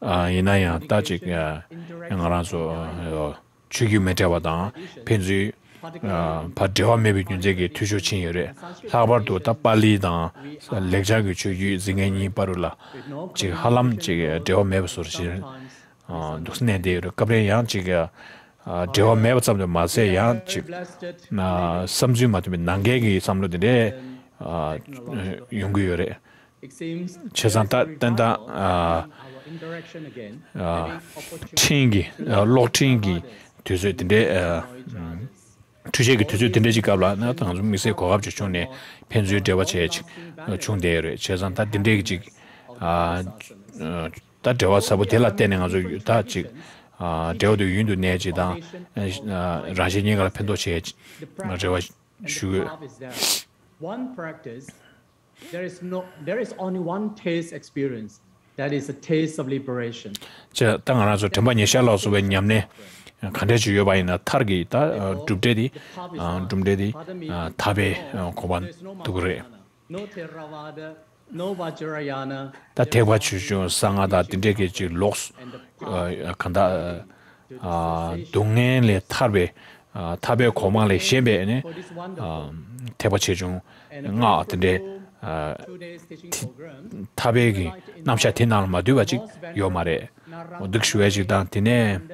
ཨ། ཡིན་ན་ཡང་ད་ཅིག་ཨ། ང་རང་ཚོ་ཨ། ཆོས་བརྒྱུད་མི་འདྲ་བ་དང་ཕན་ཚུན་ཨ། བར་འབྲེལ་བ་མེད་པའི་རྒྱུ་མཚན་གྱིས་འཐུས་ཤོར་ཕྱིན་ཡོད་རེད། ལྷག་པར་དུ་ད་པཱ་ལི་དང་ལེགས་སྦྱར་གྱི་ཆོས་བརྒྱུད་འཛིན་མཁན་གཉིས་བར་ལ་ཅིག་ཧ་ལམ་ཅིག་འབྲེལ་བ་མེད་པ་བཟོ་འདྲ་ཞིག་ཨ། འདུག་སེ་གནས་བསྡད་ཡོད་རེད། སྐབས་རེ་ཡང་ཅིག་ཨ། འབྲེལ་བ་མེད་པ་ཙམ་དུ་མ་ཟད། ཡང་ཅིག་ཨ། བསམ་ཚུལ་མ་མཐུན་པའི་ནང་འགལ་གྱི་བསམ་བློ་དེ་འདྲས་ཨ། ཡོང་གི་ཡོད་རེད། བྱས་ཙང་ད་ཏན་ཏན་ཨ། ཨ། འཕྲིན་གྱི་ཨ། གློག་འཕྲིན་གྱི་དུས་ཚོད་དེ་འདྲས་ཨ། འཕྲུལ་ཆས་ཀྱི་དུས་ཚོད་དེ་འདྲས་ཀྱི་སྐབས་ལ་ན། ད་ང་ཚོ་དམིགས་བསལ་གོ་སྐབས་ཅིག་བྱུང་ནས་ཕན་ཚུན་འབྲེལ་བ་བྱས་ཅིག་བྱུང་བསྡད་ཡོད་རེད། བྱས་ཙང་ད་དེ་འདྲས་ཀྱི་ཅིག་ཨ། ད་འབྲེལ་བ་ཟབ་པོ་དེ་ལ་བརྟེན་ནས་ང་ཚོ་ད་ཅིག་ཨ། འབྲེལ་བ་དེ་ཡུན་དུ་གནས་ཅིག་དང་། ཨ། རང་གཞན་གཉིས་ཀ་ལ་ཕན་ཐོགས་བྱེད་ཅིག་རེ་བ་ཞུ་གི་ཡོད། One practice, there is no, there is only one taste experience. That is a taste of liberation. ཅེས་ད་ང་རང་ཚོ་དྲན་པ་ཉེར་བཞག་ལ་སོགས་པའི་ཉམས་ལེན་ག་འདྲས་ཅིག་ཡོད་པ་ཡིན་ན། མཐར་གྱི་ད་གྲུབ་འབྲས་དེ། གྲུབ་འབྲས་དེ་ཐར་པའི་གོ་འཕང་ཐོབ་ཀྱི་རེད། No Theravada, no Vajrayana. ད་ཐེག་པ་ཆེ་ཆུང་གསང་སྔགས་དང་དེ་འདྲས་ཀྱི་ཅིག་ལོགས། ཨ། གང་ལྟར་ཨ། སྡུག་བསྔལ་ལས་ཐར་བའི་ཨ། ཐར་པའི་གོ་འཕང་ལས་གཞན་པའི་ནི་ཨ། ཐེག་པ་ཆེ་ཆུང་སྔགས་དེ་འདྲས་ཨ། ཐར་པའི་གི་རྣམ་གཞག་དེ་ནང་ལ་མ་འདུས་པ་ཅིག་ཡོད་མ་རེད། འོ་འདུག་ཞུ་བའི་ཅིག་དང་། དེ་ནས་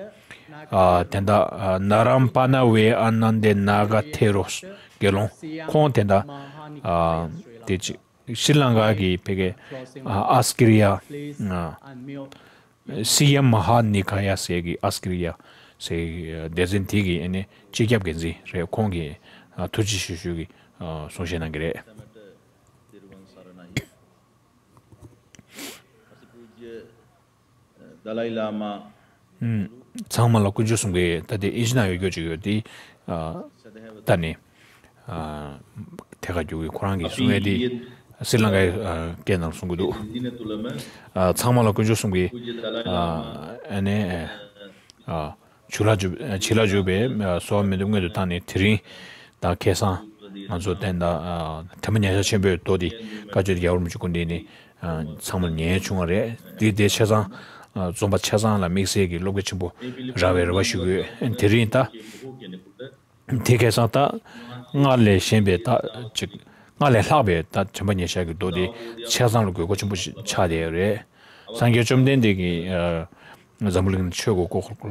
ཨ། དེ་འདྲ་ཨ། ན་རམ་པ་ན་ཝེ་ཨ་ནན་དེ་ན་ག་ཐེ་རོ་དགེ་སློང་ཁོང་དེ་འདྲ་ཨ། དེ་ཅིག་ཤྲི་ལང་ཀ་གི་ཕ་གི་ཨ། ཨ་སྐི་རི་ཡ། ཨ། སི་ཡ་མ་ཧ་ནི་ཀ་ཡ་ཟེར་གི། ཨ་སྐི་རི་ཡ་ཟེར་གི་སྡེ་ཚན་དེ་གི་ཨ་ནི་སྤྱི་ཁྱབ་འགན་འཛིན་རེད། ཁོང་གིས་ཨ། ཐུགས་རྗེ་ཆེ་ཞུ་ཞུ་གི་ཨ། གསུང་བཤད་གནང་གི་རེད། ཨུམ། ཚང་མ་ལ་དཀོན་མཆོག་གསུམ་གྱི་ད་དེ་ཨིན་ཇི་ནང་ཡོད་རྒྱུ་ཅིག་ཡོད་དེ། ཨ། ད་ནི། ཨ་ཐད་ཀར་བསྒྱུར་གྱི་ཁོ་རང་གིས་གསུང་ཡས་དེ་སི་རི་ལང་ཀའི་ཨ་སྐད་ནང་གསུང་གི་འདུག་ཨ་ཚང་མ་ལ་དཀོན་མཆོག་གསུམ་གྱིས་ཨ་ཨ་ནི་ཨ་བྱི་ལ་འཇུག་བྱི་ལ་འཇུག་པའི་གསོལ་བ་མི་འདེབས་སྔོན་དུ་བཏང་ནས། དེ་རིང་དང་ཁ་སང་ང་ཚོ་བསྟན་དང་དྲན་པ་ཉེར་ཞག་ཆེན་པོའི་རྡོ་འདི་བཀའ་བརྒྱུད་རྒྱལ་བ་རིན་པོ་ཆེ་སྐུ་ཕྲེང་ནས་ཚང་མར་ཉན་བྱུང་བ་རེད། འདི་དེ་ཆ་ཚང་རྫོང་པ་ཆ་ཚང་ལ་དམིགས་བསལ་གྱི་བློ་སྐྱེད་ཆེན་པོ་རག་པའི་རེ་བ་ཞུ་གི་ཡོད། དེ་རིང་ད། དེ་ཁ་སང་ད་སྔར་ལས་གཞན་པའི་ད་ཅིག་སྔར་ལས་ལྷག་པའི་ད་དྲན་པ་ཉེར་ཞག་གི་རྡོ་དེ་ཆ་ཚང་ལ་དགོས་མཁོ་ཆེན་པོ་ཞིག་ཆགས་བསྡད་ཡོད་རེད། སངས་རྒྱས་བཅོམ་ལྡན་འདས་ཀྱིས་ཨ་འཛམ་བུ་གླིང་ནས་ཆོས་འཁོར་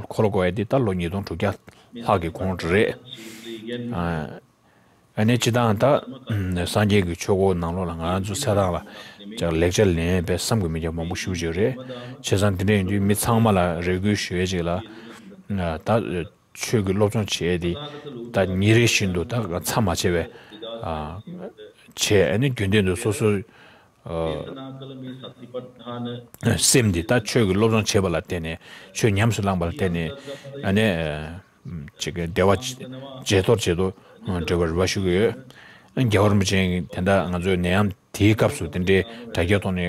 འཁོར་ལོ་བསྐོར་ཡ་དེ་ད་ལོ་ཉིས་སྟོང་དྲུག་བརྒྱ་ལྷག་གི་གོང་དུ་རེད། ཨ་ཨ་ནི་སྤྱིར་བཏང་ད་སངས་རྒྱས་ཀྱི་ཆོས་འཁོར་ནང་ལོགས་ལ་ང་རང་ཚོ་ཚེ་ཐང་ལ་ཅིག་ལེགས་ཆ་ལེན་པའི་བསམ་གྱིས་མི་ཁྱབ་མང་པོ་ཞུ་བྱས་རེད། བྱས་ཙང་དེ་འདྲ་ཡིན་དུས་མི་ཚང་མ་ལ་རེ་སྐུལ་ཞུ་ཡས་ཅིག་ལ་ད། ཆོས་ཀྱི་སློབ་སྦྱོང་བྱས་ཏེ་ད་ཉིན་རེ་བཞིན་དུ་ད་མཚམས་མ་ཆད་པའི་ཨ་བྱས། ཨ་ནི་རྒྱུན་ལྡན་དུ་སོ་སོའི་ཨ་སེམས་འདི་ད་ཆོས་ཀྱི་སློབ་སྦྱོང་བྱེད་པ་ལ་བརྟེན་ནས་ཆོས་ཉམས་སུ་བླངས་པ་ལ་བརྟེན་ནས་ཨ་ནི་ཅིག་བདེ་བ་ཇེ་མཐོར་ཇེ་མཐོར་འགྲོ་བར་རེ་བ་ཞུ་གི་ཡོད། རྒྱལ་བ་རིན་པོ་ཆེ་དེ་འདྲ་ང་ཚོའི་ནད་ཡམས་དེའི་སྐབས་སུ་དེ་འདྲའི་དྲག་སྐྱེད་ཐོག་ནས་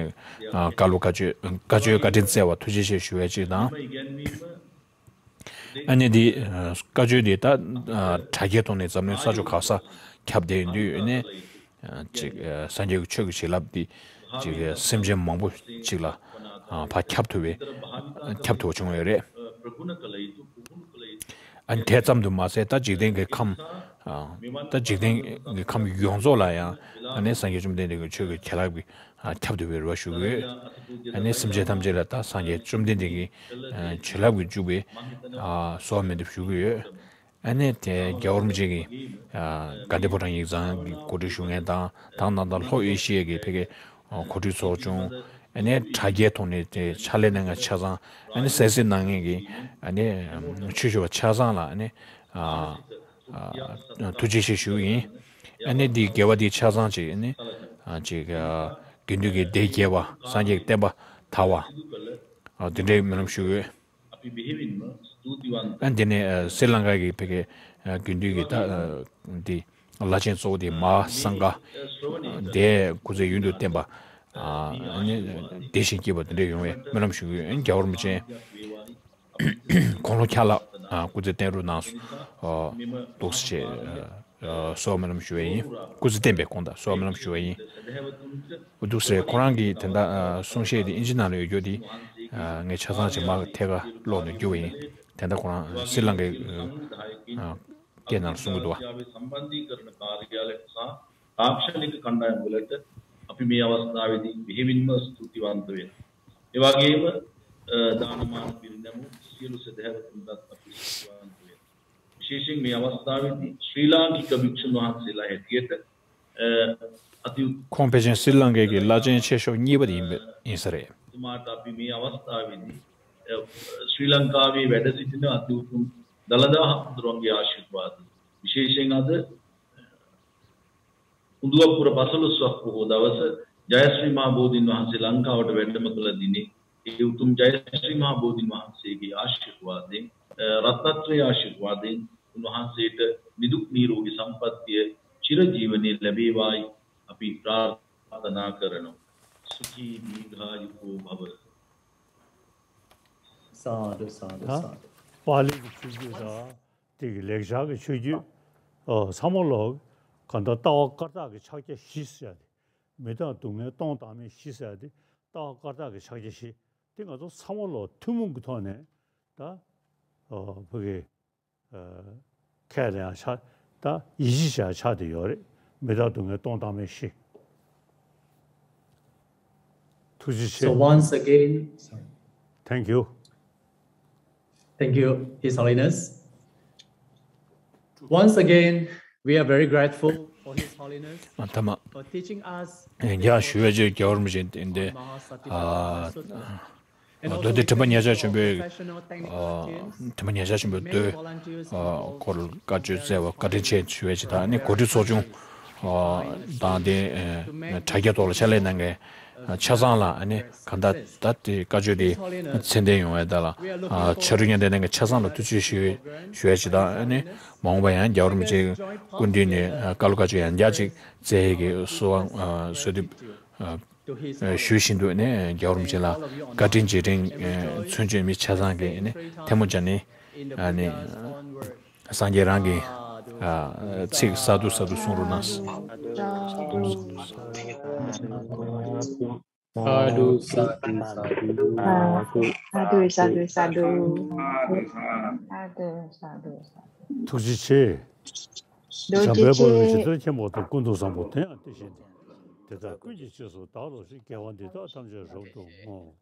བཀའ་སློབ་བཀའ་ཆོས་བཀའ་ཆོས་བཀའ་དྲིན་སྩལ་བ་ཐུགས་རྗེ་ཆེ་ཞུ་བའི་ཆེད་དང་། ཨ་ནི་འདི་བཀའ་ཆོས་འདི་ད་དྲག་སྐྱེད་ཐོག་ནས་འཛམ་གླིང་ས་ཕྱོགས་ག་ས་ཁྱབ་བསྡད་ཡོད་དུས་ཨ་ནི་ཅིག་སངས་རྒྱས་ཀྱི་ཆོས་ཀྱི་བྱིན་རླབས་འདི་ཅིག་སེམས་ཅན་མང་པོ་ཅིག་ལ་ཕར་ཁྱབ་ཐུབ་པའི་ཁྱབ་ཐུབ་པ་བྱུང་ཡོད་རེད། ཨ་ནི་དེ་ཙམ་དུ་མ་ཟད་ད་འཇིག་རྟེན་གྱི་ཁམས་ད་འཇིག་རྟེན་གྱི་ཁམས་ཡོངས་རྫོགས་ལ་ཡང་ཨ་ནི་སངས་རྒྱས་བཅོམ་ལྡན་འདས་ཀྱི་ཆོས་ཀྱི་བྱིན་རླབས་ཀྱི་ཁྱབ་ཐུབ་པའི་རེ་བ་ཞུ་གི་ཡོད། ཨ་ནི་སེམས་ཅན་ཐམས་ཅད་ལ་ད་སངས་རྒྱས་བཅོམ་ལྡན་འདས་ཀྱི་བྱིན་རླབས་ཀྱིས་བྱུག་པའི་གསོལ་བ་འདེབས་ཞུ་གི་ཡོད། ཨ་ནི་དེ་རྒྱལ་བ་རིན་པོ་ཆེ་གིས་དགའ་ལྡན་ཕོ་བྲང་ཡིག་ཚང་གི་གོ་སྒྲིག་ཞུ་མཁན་དང་དང་ད་ལྟ་ལྷོ་ཨེ་ཤི་ཡའི་གི་ཕ་གི་གོ་སྒྲིག་ཚོགས་ཆུང་། ཨ་ནི་དྲ་རྒྱའི་ཐོག་ནས་དེ་ཕྱག་ལས་གནང་མཁན་ཆ་ཚང་ཨ་ནི་གསན་གཟིགས་གནང་མཁན་གྱི་ཨ་ནི་ཆོས་ཞུ་བ་ཆ་ཚང་ལ་ཨ་ནི། ཐུགས་རྗེ་ཆེ་ཞུ་གི་ཡིན། ཨ་ནི་འདི་དགེ་བ་འདི་ཆ་ཚང་ཅིག་ཨ་ནི་ཅིག་དགེ་འདུན་གྱི་སྡེ་བརྒྱད་པ་སངས་རྒྱས་ཀྱི་བསྟན་པ་དར་བ་འདི་འདྲའི་སྨོན་ལམ་ཞུ་གི་ཡོད། ཨ་འདི་ནས་སི་རི་ལང་ཀ་གི་ཕ་གི་དགེ་འདུན་གྱི་ད་འདི་བླ་ཆེན་གཙོ་བོ་དེ་མ་སངྒ་དེ་སྐུ་ཚེ་ཡུན་དུ་བརྟན་པ་ཨ་ནི་བདེ་ཞིང་སྐྱིད་པ་འདི་འདྲ་ཡོང་བའི་སྨོན་ལམ་ཞུ་གི་ཡོད། རྒྱལ་བ་རིན་པོ་ཆེ། དགུང་ལོ་འཁྱག་ལ་སྐུ་ཚེ་བརྟན་རུ་གནང་སོང་། འདུག་སེ་བྱས་གསོལ་བ་སྨོན་ལམ་ཞུ་བ་ཡིན། སྐུ་ཚེ་བརྟན་པའི་དགོངས་དག་གསོལ་བ་སྨོན་ལམ་ཞུ་བ་ཡིན། འདུག་སེ་ཁོ་རང་གིས་དེ་འདྲ་གསུང་བཤད་དེ་ཨིན་ཇི་ནང་ལ་ཡོད་རྒྱུ་དེ་ངས་ཆ་ཚང་ཅིག་མར་ཐད་ཀར་ཀློག་ནས་བསྒྱུར་བ་ཡིན། དེ་འདྲ་ཁོ་རང་སི་རི་ལང་ཀའི་སྐད་ནང་ལ་གསུང་གི་འདུག་བ། තාක්ෂණික කණ්ඩායම වලට අපි මේ අවස්ථාවේදී මෙහෙවින්ම ස්තුතිවන්ත වෙනවා. ඒ වගේම දානමාන පිරිනැමූ සියලු සදහැවතුන්ටත් අපි ස්තුතිවන්ත වෙනවා. විශේෂයෙන් මේ අවස්ථාවේදී ශ්‍රී ලාංකික භික්ෂුන් වහන්සේලා හැටියට අති ཁོང་ཕལ་ཆེར་སི་རི་ལང་ཀའི་གི་བླ་ཆེན་ཆེ་ཤོས་གཉིས་པ་ཡིན་པ་ཡིན་ས་རེད། එතුමාට අපි මේ අවස්ථාවේදී ශ්‍රී ලංකාවේ වැඩ සිටින අති උතුම් දළදා හාමුදුරුවන්ගේ ආශිර්වාද විශේෂයෙන් අද උඳුවපුර පසළොස්වක් පොහෝ දවස ජයශ්‍රී මහා බෝධීන් වහන්සේ ලංකාවට වැඩම කළ දිනේ ඒ උතුම් ජයශ්‍රී මහා බෝධීන් වහන්සේගේ ආශිර්වාදයෙන් රත්නත්‍රයේ ආශිර්වාදයෙන් උන්වහන්සේට නිදුක් නිරෝගී සම්පන්නිය චිරජීවනයේ ලැබේවායි අපි ප්‍රාර්ථනා කරනවා. සුඛී දීර්ඝායුකෝ භව. සාදු සාදු ད සාදු. པཱ་ལི་གི་ཆོས་བརྒྱུད་དང་དེ་གི་ལེགས་སྦྱར་གྱི་ཆོས་བརྒྱུད་ཨ་ཚང་མ་ལོག་གང་ལྟར་ལྟ་བ་བཀར་བཏགས་ཀྱི་ཕྱག་རྒྱ་བཞི་ཟེར་ཡ་དེ་མི་རྟག་སྡུག་བསྔལ་སྟོང་བདག་མེད་བཞི་ཟེར་ཡ་དེ་ལྟ་བ་བཀར་བཏགས་ཀྱི་ཕྱག་རྒྱ་བཞི་དེ་ང་ཚོ་ཚང་མ་ལོག་ཐུན་མོང་གི་ཐོག་ནས་ད་ཨ་ཕ་གི་ཨ་ཁས་ལེན་ཡང་ཆགས་ད་ཡིད་ཆེས་བྱ་ཡང་ཆགས་བསྡད་ཡོད་རེད། མི་རྟག་སྡུག་བསྔལ་སྟོང་བདག་མེད་བཞི། ཐུགས་རྗེ་ཆེ། So once again, sorry. Thank you. Thank you, His Holiness. Once again, we are very grateful for His Holiness ཨ་ཐ་མ་for teaching us རྒྱ་ཞུ་བའི་ཆེད་རྒྱལ་བ་རིན་པོ་ཆེ་འདི་འདི་ཨ་མདོ་སྡེ་དྲན་པ་ཉེར་ཞག་ཆེན་པོའི་ཨ་དྲན་པ་ཉེར་ཞག་ཆེན་པོའི་མདོའི་ཨ་སྐོར་བཀའ་ཆོས་སྩལ་བ་བཀའ་དྲིན་ཆེ་ཞུ་བའི་ཆེད་དང་ནི་གོ་སྒྲིག་ཚོགས་ཆུང་ཨ་དང་དེ་དྲ་རྒྱ་ཐོག་ལ་ཕྱག་ལས་གནང་མཁན་ ཆ་ཚང་ལ་ཨ་ནི་གང་ལྟར་ད་དེ་བཀའ་ཆོས་དེ་ཚད་ལྡན་ཡོང་བའི་ཐད་ལ་ཕྱག་རོགས་མཉམ་འདེགས་གནང་མཁན་ཆ་ཚང་ལ་ཐུགས་རྗེ་ཆེ་ཞུ་ཞུ་ཡ་ཅིག་དང་། ཨ་ནི་མ་འོངས་པ་ཡང་རྒྱལ་བ་རིན་པོ་ཆེའི་སྐུ་མདུན་ནས་བཀའ་སློབ་བཀའ་ཆོས་ཡང་བསྐྱར་ཅིག་སྩལ་ཡས་ཀྱི་གསོལ་བ་གསོལ་འདེབས་ཞུ་བཞིན་དུ་ནས་རྒྱལ་བ་རིན་པོ་ཆེ་ལ་བཀའ་དྲིན་རྗེས་དྲན་མཚོན་བྱེད་མི་ཆ་ཚང་གིས་ནས་ཐལ་མོ་སྦྱར་ནས་ཨ་ནི་སངས་རྒྱས་རང་གི་ཚིག་གསར་དུ་གསར་དུ་གསུང་རོགས་གནང་། སཱ་དྷུ། སཱ་དྷུ། སཱ་དྷུ། སཱ་དྷུ། སཱ་དྷུ། སཱ་དྷུ། སཱ་དྷུ། སཱ་དྷུ། ཐུགས་རྗེ་ཆེ། རྡོ་རྗེ་འཇམ་དཔལ་དཔའ་བོས་ཇི་ལྟར་མཁྱེན་པ་དང་། ཀུན་ཏུ་བཟང་པོ་དེ་ཡང་དེ་བཞིན་ཏེ། དེ་དག་ཀུན་གྱི་རྗེས་སུ་བདག་སློབ་ཅིང་། དགེ་བ་འདི་དག་ཐམས་ཅད་རབ་ཏུ་བསྔོ།